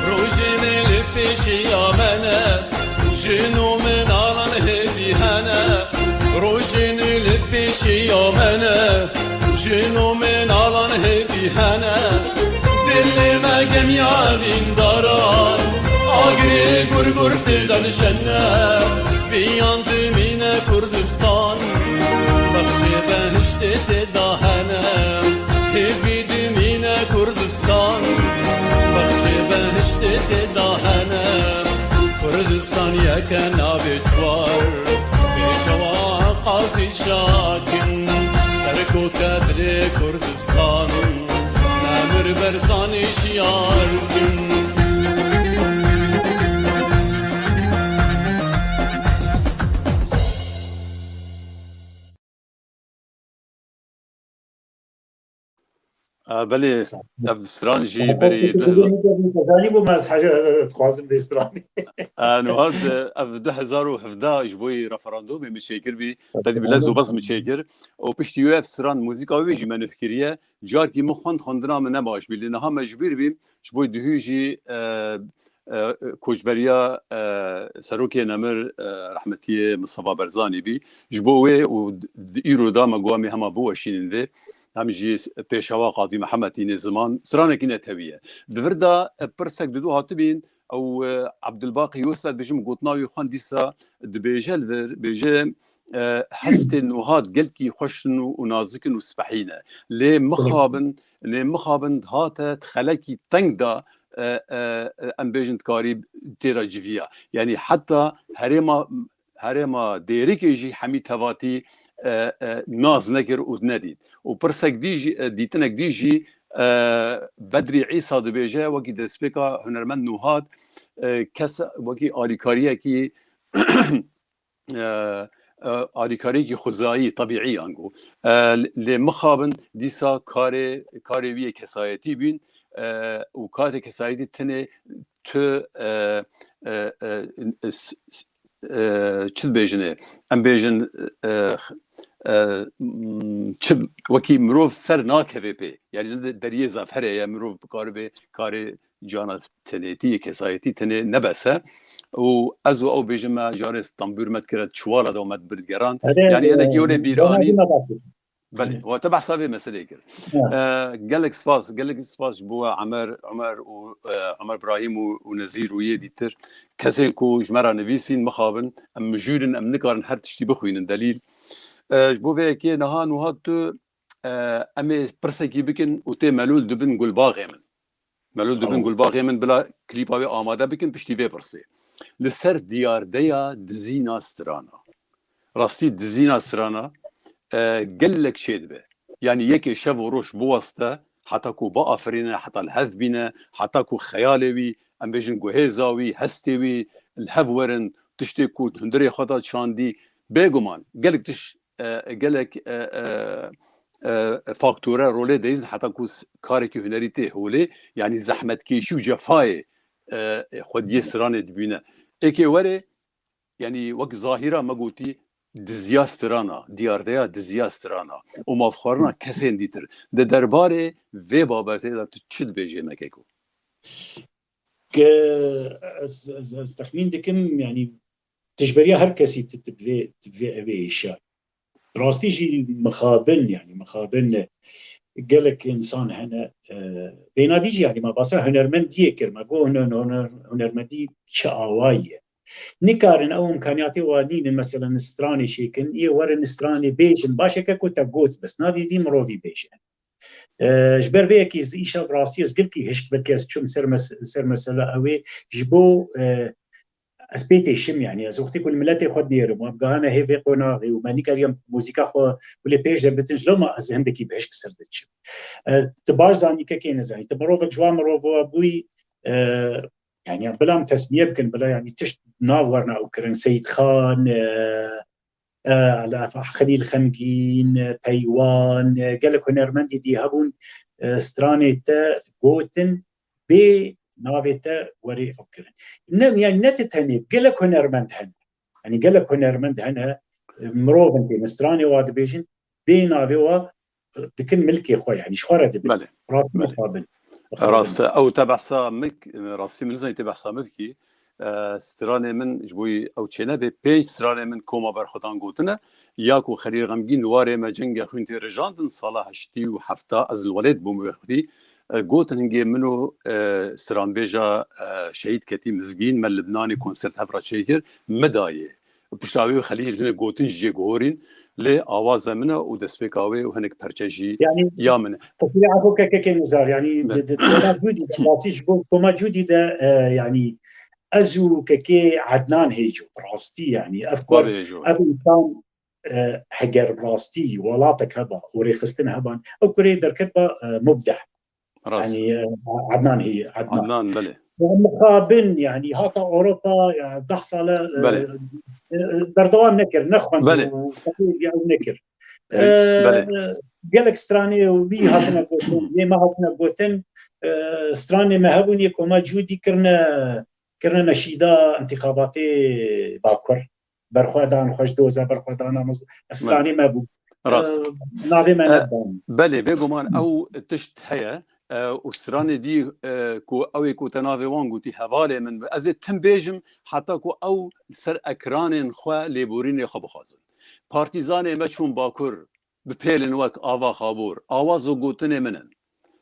Rojê nê li pêşiya me ne, jin û minalan hêdî hene. Rojê nê li pêşiya me ne, jin û mînalan hêdî hene. Dilê me gemiya dîndaran, agirê gurgur tê de nişene. Viyan dimîne Kurdistan, bexşê behiştê tê de hene. Hêvî dimîne Kurdistan, bexşê behiştê tê de hene. Kurdistan yeke navê çwar, pêşewa qazî şakin. Kerkûke dilê Kurdistan, Nemir Berzanî şiyar kin. A, belê, ev stran jî berî du hezar. Zanî bû me ez heje, dixwazim vê stranî. A, niha, e, ev du hezar û hevdeh ji bo referandumê min çêkir bî. Tevî bi lez û bez min çêkir. Û piştî wê ev stran muzîka wê jî me nuh kiriye. Carkî min xwend xwendina min ne baş bî. Lê niha mecbûr bîm. Ji bo duhî jî, e, e, koçberiya, e, serokê nemir, e, rehmetiyê Mistefa Barzanî bî. Ji bo wê û d-, d-, îro da me got em ê hema biweşînin vê. Em jî s-, pêşewa Qadî Mihemed tîne ziman. Stranekî netewî ye. Di vir de, e, pirsek didu hatibîn, ew, e, Abdulbaqî Yusuf dibêjim gotina wî xwend dîsa dibêje li vir, bêje, e, hestên Nûhad gelkî xweş in û, û nazik in û spehî ne. Lê mixabin, lê mixabin dihate di xelekî teng de, e, e, e, em bêjin dikarî tê de civiya. Yanî heta herêma, herêma Dêrikê jî hemî tevatî, e, e, nas nekir û nedît. Û pirsek dî jî, e, dîtinek dî jî, e, Bedrî Îsa dibêje, wekî destpêka hunermend Nûhad, e, kes wekî alîkariyekî e, e, alîkariyekî xwezayî, tebîî ango. E, lê mixabin dîsa karê, karê wî yê kesayetî bîn, e, û karê kesayetî tenê tu, e, e, e, s-, s-, e, çi dibêjinê? Em bêjin, e, e, m, çi, wekî mirov ser nakeve pê. Yanî ne de-, deriyê zafere ye, mirov bikaribe karê cana tenêtî, kesayetî tenê nebese. Û ez û ew bêjim me carê stambûr me dikire çiwala de û me dibir digeran. Yanî hinekî were bîranîn. Belê, wa te behsa vê meseleyê kir. E, gelek spas, gelek spas ji bo we Emer, Emer û, e, Emer Brahîm û, û Nezîr û yê dîtir. Kesên ku ji me re nivîsîn, mixabin, em mijûr in, em nikarin her tiştî bixwînin, delîl. E, ji bo vê yekê niha, niha tu, e, em ê pirsekî bikin û tê melûl dibin gulbaxê min. Melûl dibin gulbaxê min, bila klîpa wê amade bikin piştî vê pirsê. Li ser diyardeya dizîna strana. Rastî dizîna strana, e, gelek çêdibe. Yanî yekê şev û roj biweste, heta ku biafirîne, heta li hev bîne, heta ku xeyalê wî, em bêjin guhêza wî, hestê wî, li hev werin, tiştê ku hundirê xwe da çandî, bêguman, gelek tişt e, gelek, e, e, e, faktore rolê dihîzin heta ku s-, karekî hunerî tê holê, yanî zehmetkêşî û cefayê, e, xwediyê stranê dibîne. Êkê werê, yanî wek zahîra me gotî, diziya strana, diyardeya diziya strana û mafxwarina kesên dîtir. Di derbarê vê babetê de tu çi dibêjê me keko? Ke ez, ez, ez texmîn dikim, yanî dijberiya her kesî tu, tu bi vê, tu bi vê evê êşa. Rastî jî mixabin, yanî mixabin gelek însan hene, e, bênadî jî, yanî me basa hunermendiyê kir, me got huner-, huner-, hunermendî çi awayî ye. Nikarin ew imkaniyatê wa nînin, mesela stranê çêkin, yê werin stranê bêjin, baş e ke ku te got, bes navê vî mirovî bêje. E, ji ber vê yekê ez îşa bi rastî ez gelkî hişk, belkî ez çûm ser mes-, ser mesela ew ê ji bo, e, ez pê têşim, yanî ez wextê ku li miletê xwe dinêrim û em gihane hê vê qonaxê û me nikariye muzîka xwe wê lê pêş de bitin, ji lewma ez hindekî bi hişk ser diçim. E, tu baş zanî kekê nizanî, tu mirovek ji wan mirova bûyî, e, yanî bila em tesmiye bikin, bila yanî tişt nav werna ew kirin, Seyîd Xan, e, e, Xelîl Xemgîn, e, Peywan, e, gelek hunermendî dî hebûn, e, stranê te gotin, bê navê te werê ew kirin. Ne, yanî ne tu tenê, gelek hunermend hene. Yanî gelek hunermend hene, e, mirovin tê, stranê wa dibêjin, bê navê wa, e, dikin milkê xwe, yanî ji xwe re dibin. Belê. Rast Belê. mixabin. Rast e. Ew te behsa min, rastî min nizanî te behsa min bikî. E, stranê min ji bo ew çênebe, pênc stranê min koma berxwedan gotine. Ya ku Xelîl Xemgîn li warê me cengê xwîn tê rijandin, sala heştî û hefta ez li welêt bûm wê xwedî. E, gotin hingê min û, e, stranbêja, e, Şehîd Ketî Mizgîn me li Libnanê konsert hev re çêkir, min dayê. Pişta wê Xelîl hinek gotin jê guhorîn, lê awaza min e û destpêka wê û hinek perçe jî Yanî, ya min e. Qesilê Efo Kekekê Nizar, yanî Be- di, di koma Cûdî de, rastî ji bo koma Cûdî de, e, yanî ez û Kekê Ednan Hêco, bi rastî, yanî ev kor, Babê Hêco. ev însan, e, heger bi rastî welatek heba û rêxistin heban, ew kurê derketba, e, mubdeh. Rast. Yanî, e, Ednan heye, Ednan. Adnan, belê. Mixabin, yanî hata Ewropa, ya deh sale, e, Belê. e, berdewam nekir, nexwend Belê. û qebûlî ew nekir. E, Belê. gelek stranê wî hatine gotin, yê me hatine gotin, e, stranê me hebûn yê koma Cûdî kirine, kirine neşîda intixabatê Bakur. Berxwedan, xweş doza berxwedana, stranê me bû. Rast. E, navê me E, nedan. Belê, bêguman ew tişt heye. E, û stranê dî, e, ku ew ê ku te navê wan gotî hevalê min bi. Ez ê tim bêjim, heta ku ew li ser ekranên xwe lêborînê xwe bixwazin. Partîzanê me çûn Bakur, bi pêlin wek Ava Xabor, awazo gotinê min in.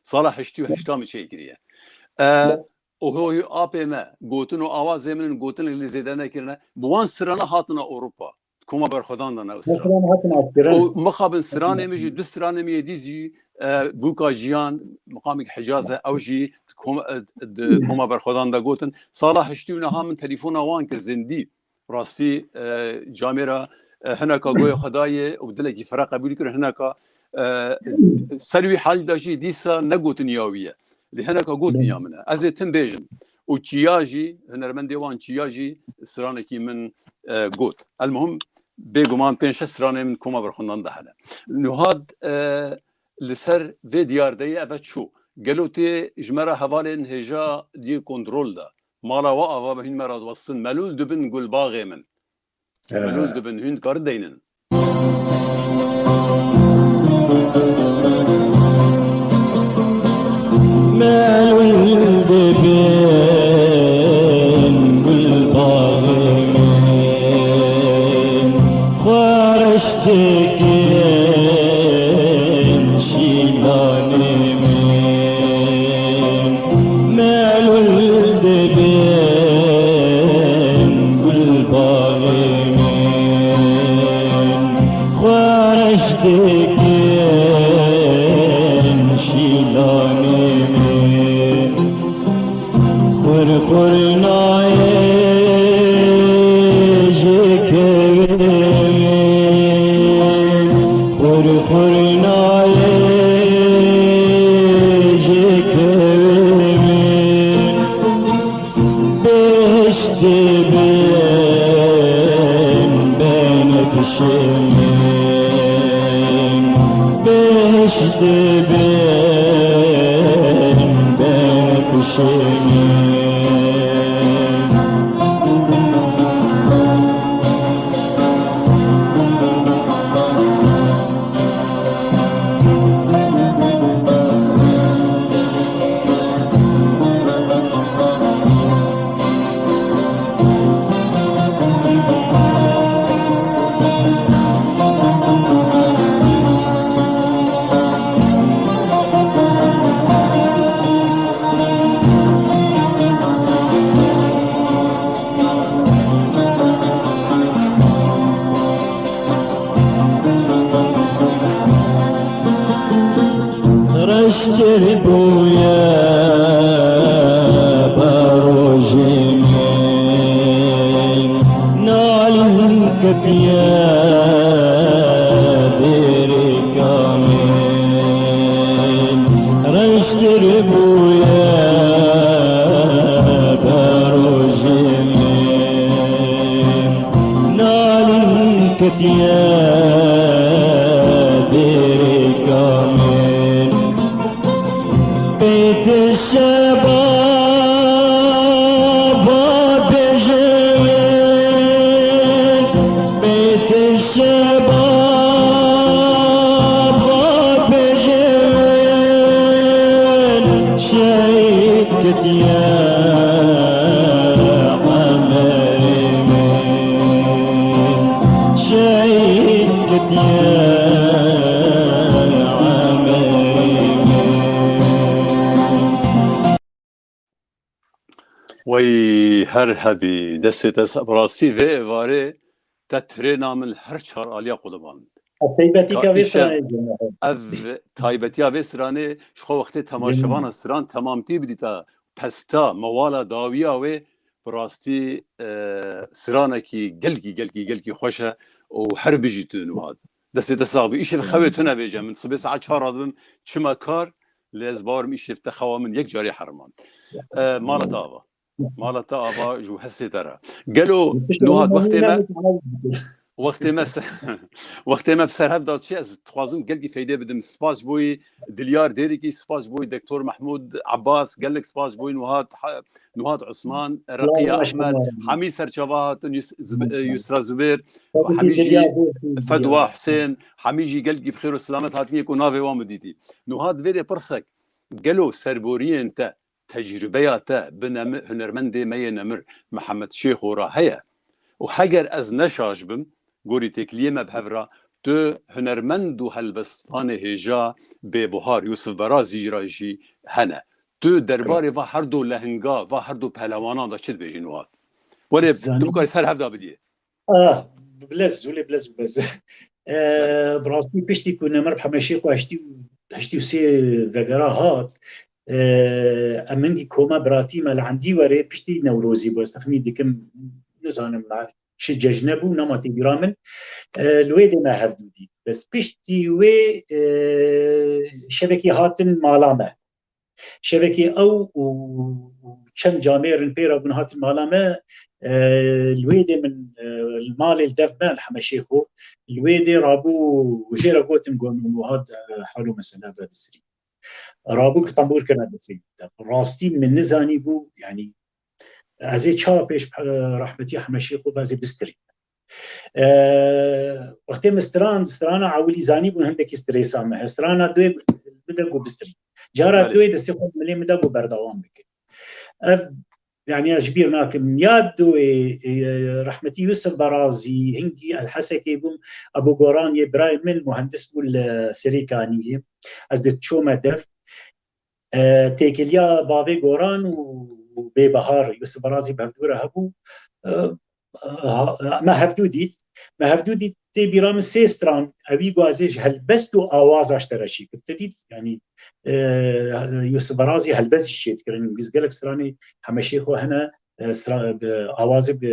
Sala heştî û heşta min çêkiriye. E, Ohoy apê me, gotin û awazê min in, gotinek lê zêde nekirine. Bi wan strana hatina Ewropa. Koma berxwedan dana ew strana. Strana hatina kirin. Û mixabin stranê min jî, du stranê min yê dî jî, e, Bûka Jiyan, miqamik Hicaz e, ew jî koma, e, di koma berxwedan de gotin. Sala heştî û neha min telefona wan kir zindî. Rastî, e, camêra, e, hineka goyê xwe dayê û dilekî fire qebûl kir, hineka, e, ser wî halî de jî dîsa negotin ya wî ye. Lê hineka gotin ya min e. Ez ê tim bêjim. Û Çiya jî, hunermendê wan Çiya jî stranekî min, e, got. Elmuhim, bêguman pênc şeş stranê min koma berxwendan de hene. Niha, e, li ser vê diyardeyê eve çû. Gelo tê ji me re hevalên hêja diyê kontrol de? Mala we ava be, hûn me re diwestin. Melûl dibin gulbaxê min. Melûl dibin, hûn dikarin deynin. Melûl dibin gulbaxê min, xweş dikin şîlanê min. Melûl dibin gulbaxê min, xweş dikin şîlanê min. Xurxurnayê ji kevê min, xurxurnayê ji kevê min, bêhiştê bin benekşê min, bêhiştê bin benekşê min. Ketiye dêrê kamê, reştir bûye berojê min. Nalîn ketiye dêrê kamê. Bêtir şebaba bêje wê, bêtir şebaba bêje wê, şehîd ketiye emerê min, şehîd ketiye emerê min. Wey her hebî, destê te se-, bi rastî vê êvarê te tirêna min her çar aliya quliband. Ez taybetî Ka-, ka vê îşev stranê diyeme. Ev taybetiya vê stranê ji xwe wextê temaşevana stran temamtî bidîta pesta, mewala dawiya wê bi rastî, e, stranekî gelkî, gelkî, gelkî xweş e û her bijî tu Nuhat. Destê te sax bî. Îşev Sağ ol. Xewê tu nebêje. Min sibê saet çar radibim çima kar, lê ez bawerim îşev te xewa min yek carî herimand. E, mala te ava. Mala te ava ji hesê te re. Gelo Nuhat wextê me, wextê me se-, wextê me bi ser hev da çi, ez dixwazim gelkî feydê bidim. Spas ji bo yî Dilyar Dêrikî, spas ji bo yî Doktor Mehmûd Abbas, gelek spas ji bo yî Nuhat Ha-, Nuhat Usman, Reqiya Ahmed, Hemî Serçava hatin, Yus-, Zub-, e, Yusra Zubêr, û Hemî jî Fedwa Husên, Hemî jî gelkî bi xêr û selamet hatin, yê ku navê wan min dîtî. Nuhat vê de pirsek, gelo serboriyên te, tecrûbeya te bi nemi-, hunermendê me yê nemir Mihemed Şêxo re heye? Û heger ez ne şaş bim, gorî têkiliyê me bi hev re, tu hunermend û helbestvanê hêja Bêbuhar, Yusuf Berazî ra jî hene. Tu derbarê va herdo lehinga, va herdo pehlewanan de çi dibêjî Nuhat? Were, tu Zanim. bikarî ser hev de bidiyê. Ah, bilez, wile bilez, bilez. Eh, bi rastî piştî ku Nemir Hemeşê xwe heştî û, heştî û sê vegera hat, eh, em hingî koma biratî me li Endî werê piştî Newrozî bû. Ez texmîn dikim, nizanim me çi cejne bû, nema têbîra min. Eh, li wê dê me hevdû dît. Bes piştî wê, eh, şevekî hatin mala me. Şevekê ew û, û çend camêrin pê re bûn hatin mala me, e, li wê dê min, e, li malê li dev me, li Heme Şêxo, li wê dê rabû û jê re gotin, got, Nuhat, e, hal û mesele vedisirî. Rabû ki tembûr kirine destê te. Rastî min nizanî bû, yanî, ez ê çawa pêş, e, rehmetî Heme Şêxo ve ez ê bistirî. E, wextê min strand, strana ewilî zanî bûn hindekî stresa me. Strana doyê bide ku bistirî. Cara Belê. doyê destê xwe milê min de ku berdewam bike. Ev, yani ez ji bîr nakim. Ya doyê, e, rehmetî Yusuf Berazî, hingî El Hesekê bûm, Ebu Goran yê birayê min, muhendis bû li Serê Kaniyê. Ez dê çûme dev. E, têkiliya bavê Goran û, û Bêbihar, Yusuf Berazî bi hevdû re hebû. E, ha, me hevdû dît. Me hevdû dît, tê bîra min sê stran, ewî ku ez ê ji helbest û awaza ji te re şîkim. Te dît, yanî, e, Yusuf Berazî helbest jî çêdikirin. Gelek stranê Heme Şêxo hene, e, stra-, bi awazê bi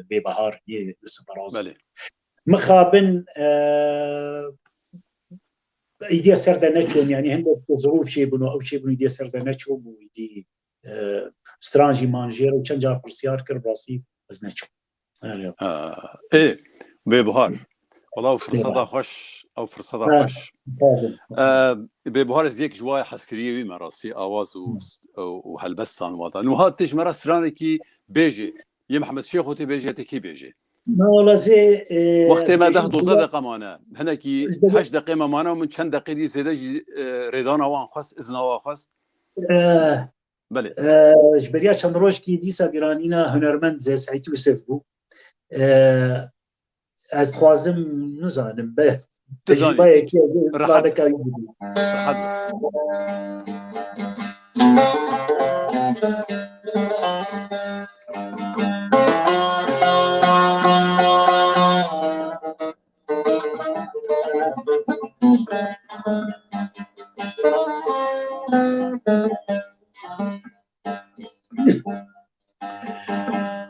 Bêbihar yê Yusuf Berazî. Belê. Mixabin, e, îdiya ser de neçûm, yanî hindek zirûf çêbûn û ew çêbûn, îdiya ser de neçûm û îdî, e, stran jî man jê re û çend car pirsiyar kir, rastî ez neçûm. Öyle. Ha, ê, Bêbuhar. Wala ew firseta Eyvallah. xweş, ew firseta Ha, xweş. pardon. E, Bêbuhar ez yek ji wayê hezkiriyê wî me rastî awaz û, Hı. û, û helbestan wada. Nuha tê ji me re stranekî bêjê. Yê Mihemed Şêxo tê bêjê, tê kî bêjê? Na wala zê, e, Wextê me bêjim deh dozdeh deqa mane. Hinekî heşt deqê me mane û min çend deqê dî zêde jî, e, rêdana wan xwest, izna wan xwest. E, Belê. e, ji beriya çend rojkî dîsa bîranîna hunermend Zê Seîd Yusuf bû. E, ez dixwazim, nizanim, be, Dizanî. tecrûbeyekî ez ê Rehet. planeka wî bidîm. Rehet.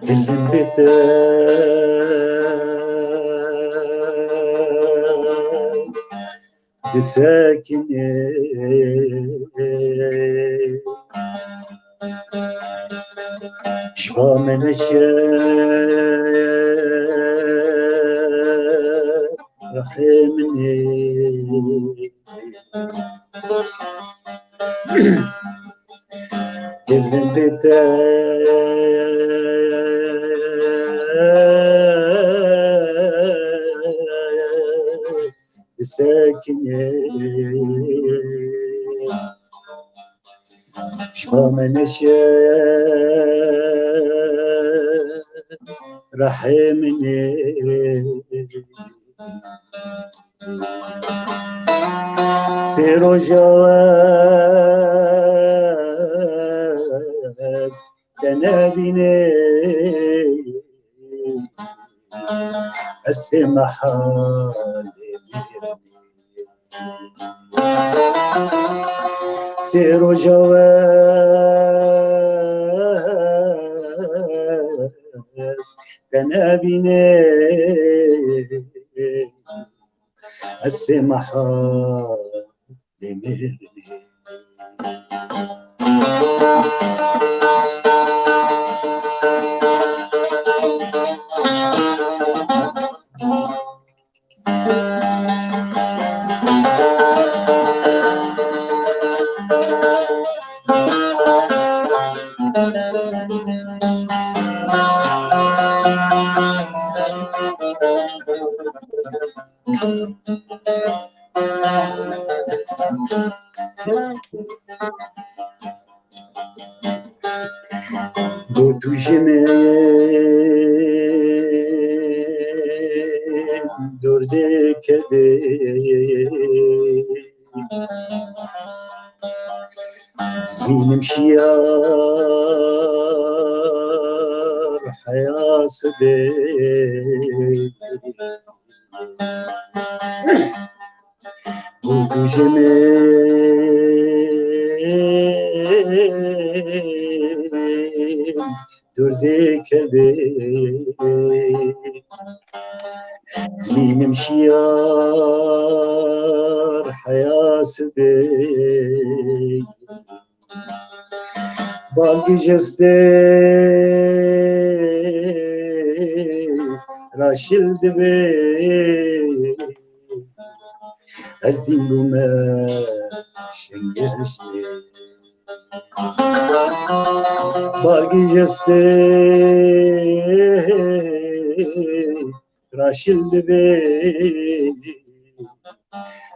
Dilim bide disekinê. Ji ba min neçe rehê min ê. Dilin bê te disekinê. Ji xwe me neşe rehê min ê. Sê roja ez te nebînê, ez tê mehalê mêrê. Sê roja ez te nebînê, ez tê mehalê mêrê. Gotu ji min dûr dikevî. Zînim şiyar heya sibê. Û tu ji min dûr dikevî. Zînim şiyar heya sibê. Balgî jestê raşil dibê. Ez dîn bûme şingeşê. Balgî jestê raşil dibê.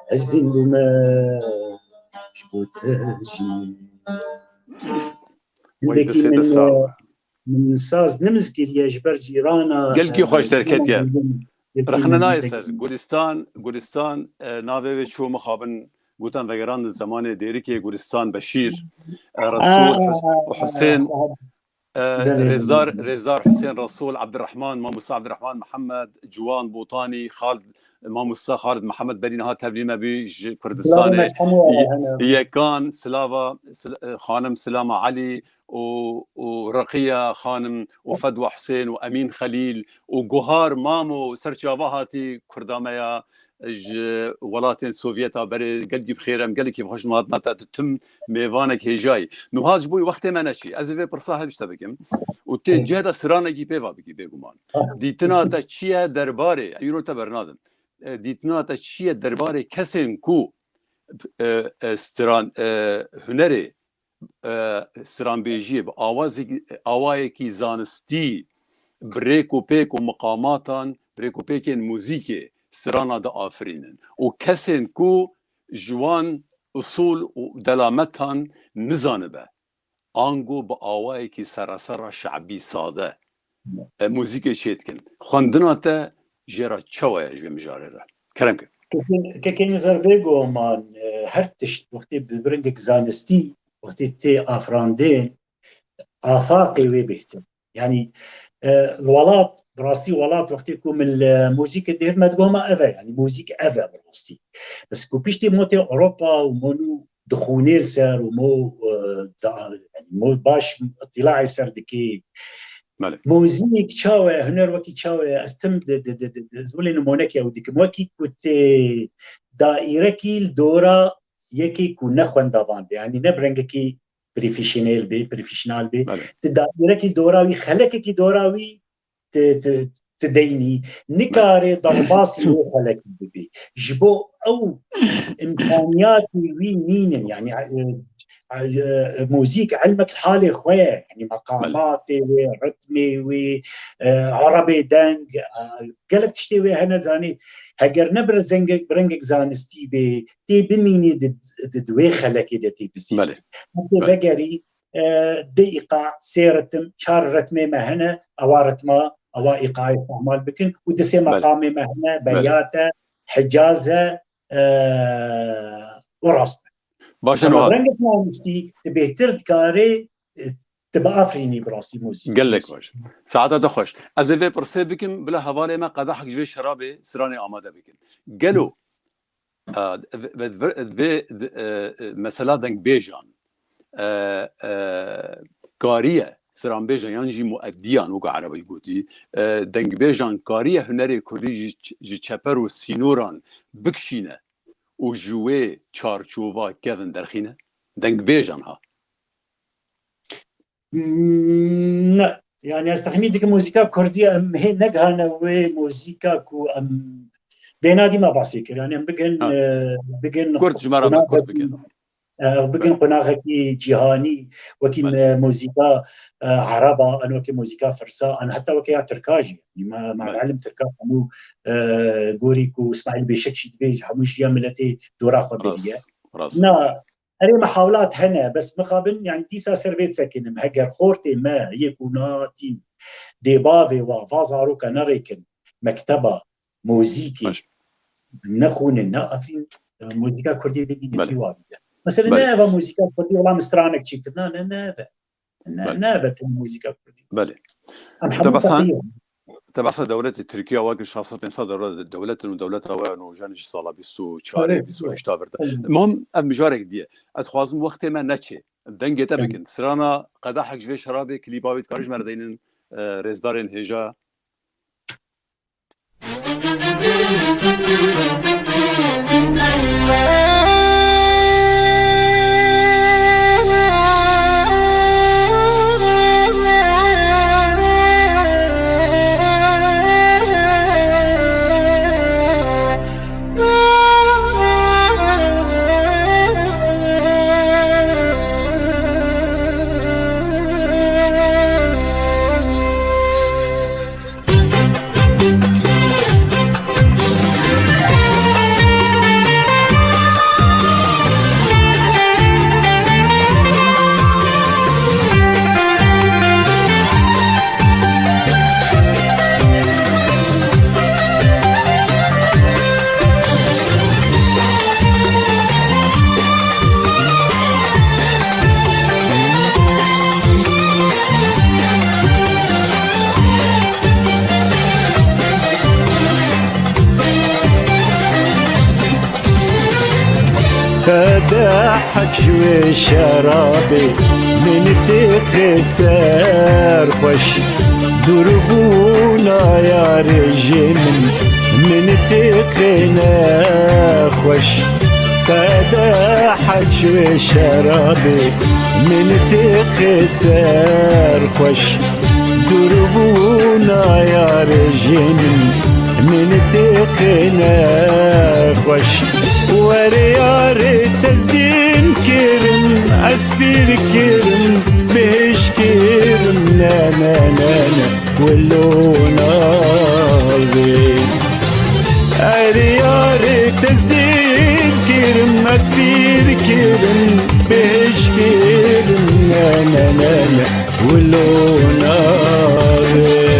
Ez dîn bûme ji bo te jî. Wey, hindekî destê te min, sağ be. Min saz nimz kiriye ji ber cîrana. Gelkî xweş derketiye. Rexne nayê ser. Gulistan, Gulistan, e, navê wê çû mixabin, gotan vegerandin zemanê Dêrikê, Gulistan Beşîr, e, Resul, Hus-, Husên, e, Rêzdar, Rêzdar Husên Resul, Abdurrahman, Mamosta Abdurrahman Mihemed, Ciwan Botanî, Xalid, Mamosta Xalid Mihemed berî niha tevlî me bî ji Kurdistanê. Ye-, Yekan, Silava, Sil-, e, Xanim Silama Elî, û, û Reqiya Xanim û Fedwa Husên û Emîn Xelîl û Guhar Mamo ser çava hatî Kurda me ya ji welatên Sovyeta berê, gelkî bi xêr em, gelekî bi xweş hatina te, tu tim mêvanek hêjayî. Nuha ji bo wextê me neçî. Ez ê vê pirsa hev ji te bikim û tê cih de stranekî pê va bikî bêguman. Dîtina te çi ye derbarê, îro te bernadin. E, dîtina te çi ye derbarê kesên ku, e, e, stran, e, hunerê e, stranbêjiyê bi awazekî, awayekî zanistî, bi rêk û pêk û miqamatan, bi rêk û pêkên muzîkê strana diafirînin. Û kesên ku ji wan usul û delametan nizanibe, ango bi awayekî serasera şebî sade, e, muzîkê çêdikin. Xwendina te jê re çawa ye ji vê mijarê re? Kerem ke. Kekên, kekên Nizar Bêgo man, e, her tişt wextê bi biringek zanistî, wextê tê afirandin, afaqê wê bêhtir. Yanî, e, welat, bi rastî welat wextê ku min li muzîkê dêr me digot me ev e, yanî muzîk ev e bi rastî. Bes ku piştî mo tê Ewropa û mo nû dixûnê li ser û mo, e, da, yanî mo baş îtîlaê ser dikê. Belê. Muzîk çawa ye, huner wekî çawa ye, ez tim di, di, di, di, di, ez wile nimonekê ew dikim. Wekî ku tê daîrekî li dora yekê ku ne xwendavan be, yanî ne bi rengekî profesyonel be, profesyonel be, Belê. Ti daîrekî dora wî, xelekekî dora wî ti, ti, ti deynî, nikare derbasî wê xelekî bibî. Ji bo ew îmkaniyatê wî nînin, yanî, e, e, e, muzîk ilmek li halê xwe ye, yanî Belê. Meqamatê wê, ritmê wê, e, erebê deng, e, gelek tiştê wê hene, zanî, heger ne bi zengek, bi rengek zanistî bê, tê bimînî di, di, di wê xelekê de tê bizî. Belê. Heke Belê. Vegerî, e, du îqa, sê ritm, çar ritmê me hene, ewa ritma, ewa îqayê îstihmal bikin û du sê Belê. Meqamê me hene, Belê. Beyat e, hicaz e, e, û rast e. Baş e, Ama Nuha. Rengek zanistî, tu bêhtir dikarê, e, tu biafirînî bi rastî muzîk. Gelek baş. Saeta te xweş. Ez ê vê pirsê bikim, bila hevalê me qedehek ji vê şerabê stranê amade bikin. Gelo, e, vê, vê, vê, vê, e, e, mesela dengbêjan, e, e, kariye stranbêjan yan jî mueddiyan, wek erebî gotî, e, dengbêjan kariye hunerê kurdî ji, ji çeper û sînoran bikişîne û ji wê çarçova kevin derxîne? Dengbêjan ha. Mm, ne. Yani ez texmîn dikim muzîka kurdî em hê negihane wê muzîka ku em bênadî me basê kir. Yani em bigin, Ha. e, bigin Kurd ji me re me qonaq kurd bikin. e, bigin Belê. Qonaxekî cîhanî, wekî Belê. me-, muzîka, e, ereba, an wekî muzîka firsa, an heta wekî ya tirka jî. Me, me Belê. Melim tirka hemû, e, gorî ku Îsmaîl Bêşek jî dibê, ji hemû jiya miletê dora xwe Rast, biriye. Rast. Na, erê mihawlat hene, bes mixabin, yani dîsa ser vê disekinim. Heger xortê me yê ku natîn dê bavê wa, va zaroka nerêkin mekteba muzîkê, Baş. Nexwînin, ne afîn, e, muzîka kurdî bibîne Belê. Pî wa bîte. Mesela Belê. Ne eva muzîka kurdî, wela min stranek çêkir. Na, ne, ne eve. Ne, Belê. Ne eve tenê muzîka kurdî. Belê. Em Te hemû behsan, teqî te behsa dewletê Tirkiye wekî şeş sed pênc sed dewlet, dewletin û dewleta we û jen ji sala bîst û çar, Evet, bîst û heşt evet. Vir de. Evet. Muhim ev mijarek diye. Ez dixwazim wextê me neçê. Dengê te Evet. Bikin. Sirana qedehek ji vê şerabê klîba wî dikarî ji me re deynin, e, rêzdarên hêja. Qedehek ji wê şerabê min têxe serxweş. Dûrbûna yarê jê min, min têxe nexweş. Qedehek ji wê şerabê min têxe serxweş. Dûrbûna yarê jê min, min têxe nexweş. Were yarê tezdîn kirim, ez pîr kirim, bêhêj kirim, ne, ne, ne, ne, wilo navê. Erê yarê tezdîn kirim, ez pîr kirim, bêhêj kirim, ne, ne, ne, ne. Wilo navê.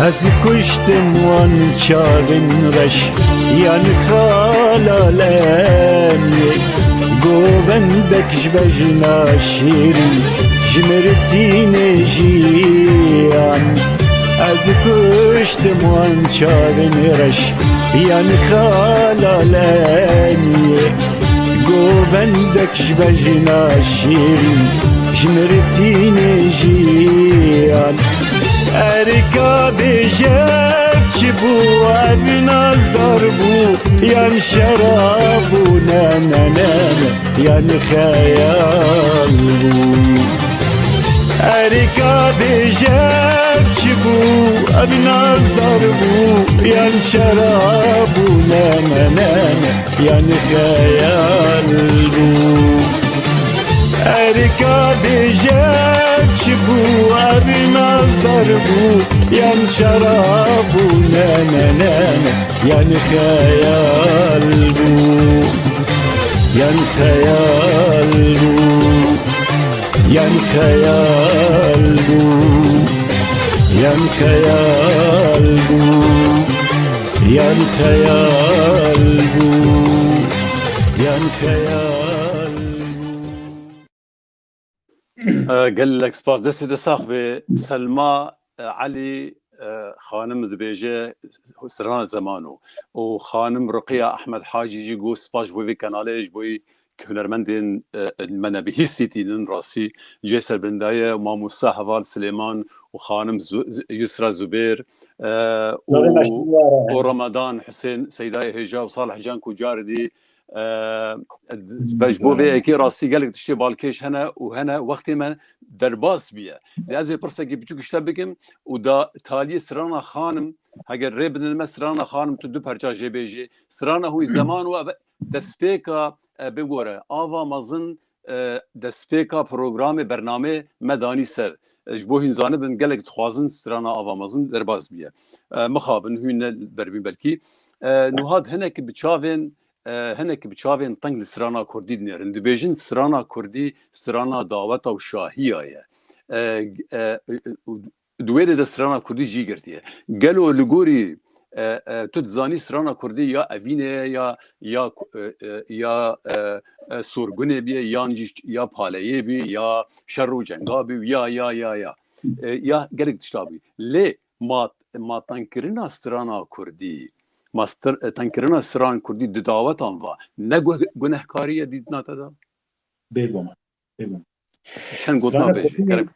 Ez kuştim wan çavên reş yan xalalemê, govendek ji bejna şêrîn ji min re tîne jiyan. Ez kuştim wan çavên reş yan xalalemê, govendek ji bejna şêrîn ji min re tîne jiyan. Erika bêje çi bû, ev nazdar bû yan şerab bû, ne, ne, ne, ne, yan xeyal bû. Erika bêje çi bû, ev nazdar bû yan şerab bû, ne, ne, ne, ne, yan xeyal bû. Erika bêje çi bû, ev nazdar bû yan şerab bû, ne, ne, ne, ne, yan xeyal bû, yan xeyal bû, yan xeyal bû, yan xeyal bû, yan xeyal bû, yan xeyal bû. E, gelek spas. Destê de sax be. Selma, e, Elî, e, xanim dibêje strana Zemano. Û xanim Ruqiya Ahmed Hacî jî got spas ji bo vê kanalê, ji bo yî ku hunermendên, e, me nebihîstî tînin rastî. Cê serbirindaye mamosta Heval Silêman û xanim Zu-, Yusra Zubêr, e, û, Navê me şîn were. Û Ramadan Husên, Seydayê Hêja û Salih Can ku carê dî, e, ve ji bo vê yekê rastî gelek tiştê balkêş hene û hene wextê me derbas bûye. Lê ez ê pirsekî biçûk ji te bikim û da taliyê strana xanim, heger rê bidin me strana xanim tu du perça jê bêjê. Strana hûy zeman û ev destpêka, e, bigore, ava mezin, e, destpêka programê bernamê me danî ser. E, ji bo hîn zanibin gelek dixwazin strana ava mezin derbas bûye. E, mixabin hûn ne derbîn belkî. E, nuha hinek bi çavên e, hinek bi çavên teng li strana kurdî dinêrin. Dibêjin strana kurdî strana daweta û şahiya ye. E, e, e, û di wê de strana kurdî cî girtiye. Gelo li gorî, e, e, tu dizanî strana kurdî ya evînê ye, ya, ya, e, e, ya, e, e, sorgunê bîye, yan jî ya paleyê bî, ya şer û cenga bî, ya, ya, ya, ya. E, ya gelek tişta bî. Lê ma, ma tengkirina strana kurdî, ma stir-, e, tengkirina strana kurdî di dawetan va ne gu-, gunehkarî ye dîtina te de? Bêguman, bêguman. Çend gotina Strana bêje, kurdî, gerek.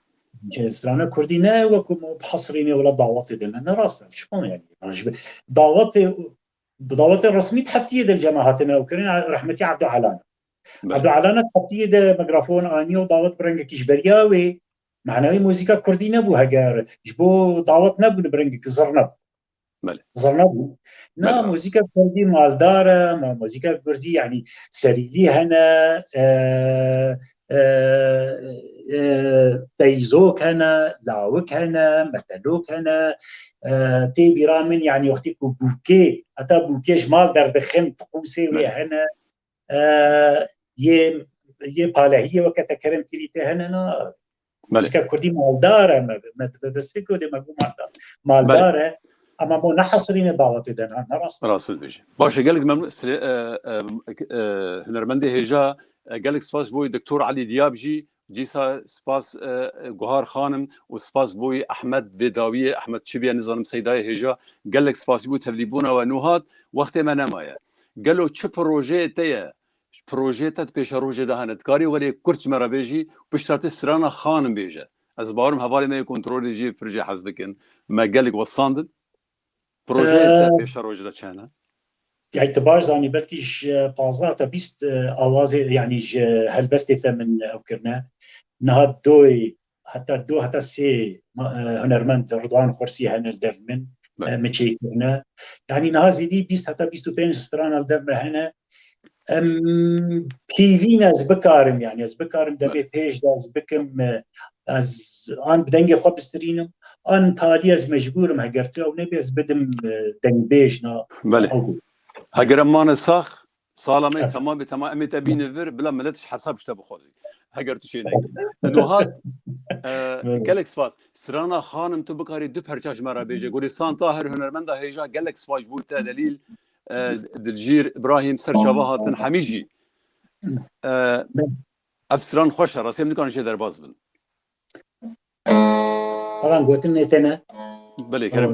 Strana kurdî ne wekû me hesrînê wela dawetê de ne, ne rast e. Çiqan yani. Yani ji dawetê, bi dawetê resmî di heftiyê de li cem me hatine ew kirin, rehmetî Ebdo Elana. Belê. Ebdo Elana di heftiyê de mikrofon aniye û dawet bi rengekî ji beriya wê, manewê muzîka kurdî nebû, heger ji bo dawet nebûn, bi rengekî zirne bû. Belê. Zirne bû. Na, belê, muzîka kurdî maldar e, ma-, muzîka kurdî, yanî serîlî hene, e, e, e, peyzok hene, lawik hene, metelok hene, e, tê bîra min, yanî wextî ku bûkê, heta bûkê ji mal derdixin, tiqûsê wê, belê, hene, e, yê, yê palehiyê weke te kerem kirî tê hene, na, belê, muzîka kurdî maldar e, me, me, me dest pê kewtê me got maldar. Belê. Maldar e, ama bo ne hesrîne dawetê de, na, ne rast e. Rast dibêjî. Baş e, gelek memnun. Sile-, e, e, e, hunermendê hêja, e, gelek spas bo Doktor Elî Diyab jî, dîsa spas, e, e, Guhar Xanim û spas bo Ehmed vê dawiyê, Ehmed çi bîye, nizanim Seydayê hêja, gelek spas bo tevlîbûna we nû hat, wextê me nemaye. Gelo çi projeyê te ye? Projeyê te di pêşerojê de hene. Dikarî welê kurt ji me re bêjî û piştre tê strana xanim bêje. Ez bawerim hevalê me yê kontrolê jî pir jê hez bikin. Me gelek wesandin. Projeyê te, ee, pêşerojê de çi hene? Yay, tu baş zanî, belkî ji pazdeh ta bîst, e, awazê, yanî ji helbestê te min ew kirine. Niha doy heta du, heta sê ma-, e, hunermend Ridwan Xursî hene li dev min, belê, e, min çêkirine. Yanî niha zêdî bîst heta bîst û pênc strana li dev me hene. Em pîvîn ez bikarim, yanî ez bikarim demê, belê, pêş de ez bikim, e, ez an bi dengê xwe bistirînim, an talî ez mecbûr im, heger tu ew nebê ez bidim, e, dengbêjna. Belê. Ew bû. Heger em mane sax, sala me, evet, temamê temam, em ê te bîne vir, bila milet ji hesab ji te bixwazî. Heger tu şênekî. Nuhat, e, gelek spas. Strana Xanim, tu bikarî du perça ji me re bêje. Gulîstan Tahir, hunermenda hêja, gelek spas ji bo te delîl. E, Dilcîr, Îbrahîm, ser çava hatin, hemî jî. E, ev stran xweş e, rastî em nikarin jê derbas bin. Taban gotin nêtene. Belê, kerem.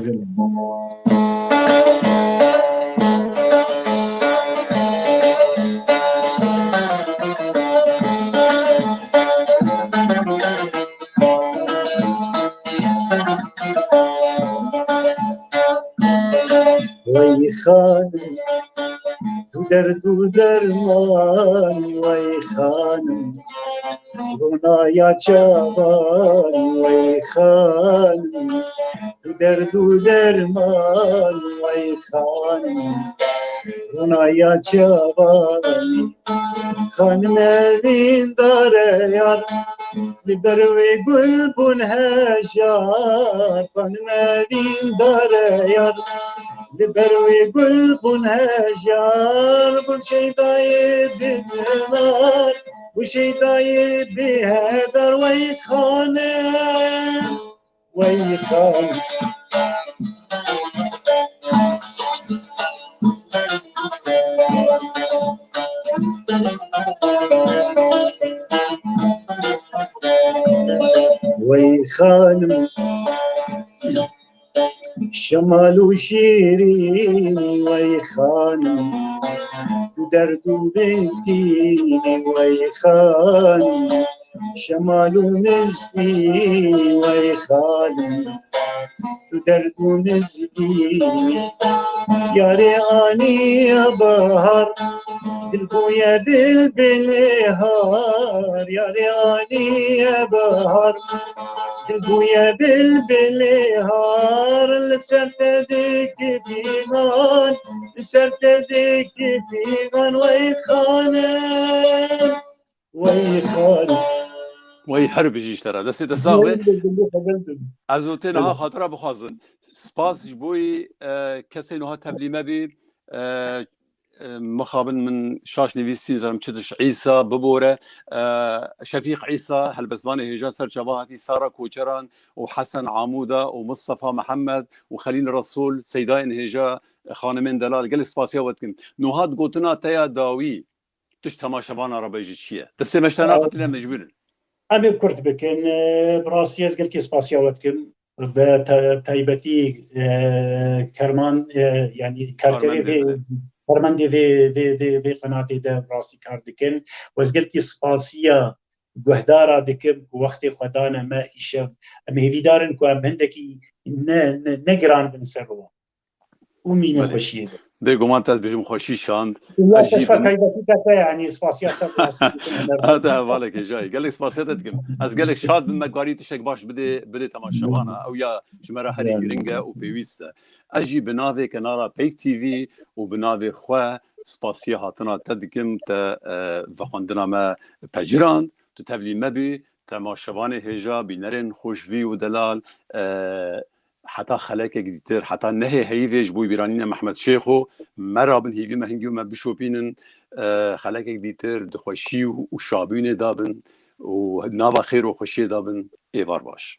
Wey xanim, tu derd û derman, wey xanim, ronaya çavan, wey xanim, tu derd û derman, wey xanim, ronaya çavan. Xanime vîndare yar, li ber wê gul bûn hejar. Xanime vîndare yar, li ber wê gul bûn hejar. Bûn şeydayê bihedar, bûn şeydayê bihedar, wey xanim. Wey xan. Wey xanim. Şemal û şîrînî wey xanim. Derd û mizgînî wey xanim. Şemal û mizgînî wey xanim. Tu derd û mizgînî. Yarê aniye bahar, dil bûye bilbilê har. Yarê aniye bahar, dil bûye bilbilê har. Li ser te dike pîgan, li ser te dike pîgan, wey xanim. Wey xal. Wey her bijî ji te re. Destê te sax be. Ez û tê niha xatira bixwazin. Spas ji bo yî, e, kesê niha tevlî me bî. E, e, mixabin min şaş nivîsî, zanim çi diş Îsa bibore. E, Şefîq Îsa, helbestvanê hêja ser çava hatî, Sara Koçeran û Hesen Amuda û Mustafa Mihemed û Xelîl Resul, seydayên hêja, xanimên delal, gelek spasiya we dikim. Niha gotina te ya dawî, tu ji temaşevana re bêjî çi ye? Destê me ji te naxetîne, mecbûr in. Em ê kurt bikin. E, bi rastî ez gelkî spasiya we dikim. Bi te-, taybetî, e, kerman, e, yanî karkerê vê, karmendê vê, vê, vê, vê qenatê de bi rastî kar dikin. Û ez gelkî spasiya guhdara dikim ku wextê xwe dane me îşev. Em hêvîdar in ku em hindekî ne, ne, ne giran bin ser wan. Û mînin xweşiyê de. Bêguman te ez bêjim xweşî şand. Ya, ez jî te şfa taybetî te, te, yanî spasiya te. Hate hevalekê jayî. Gelek spasiya te dikim. Ez gelek şad bim, me karî tiştek baş bidê, bidê temaşevana. Ew ya ji me re herî giring e û pêwîst e. Ez jî bi navê kenala Peyv T V û bi navê xwe spasiya hatina te dikim. Te, e, vexwendina me pecirand. Tu tevlî me bî. Temaşevanê hêja, bînerên xweşvî û delal, e, heta xelekek dîtir, heta nehê heyvê ji bo bîranîna Mehmet Şêxo, me rabin hîvî me hingî û me bişopînin, e, xelekek dîtir di xweşî û, û şabînê de bin û nava xêr û xweşiyê de bin. Êvar baş.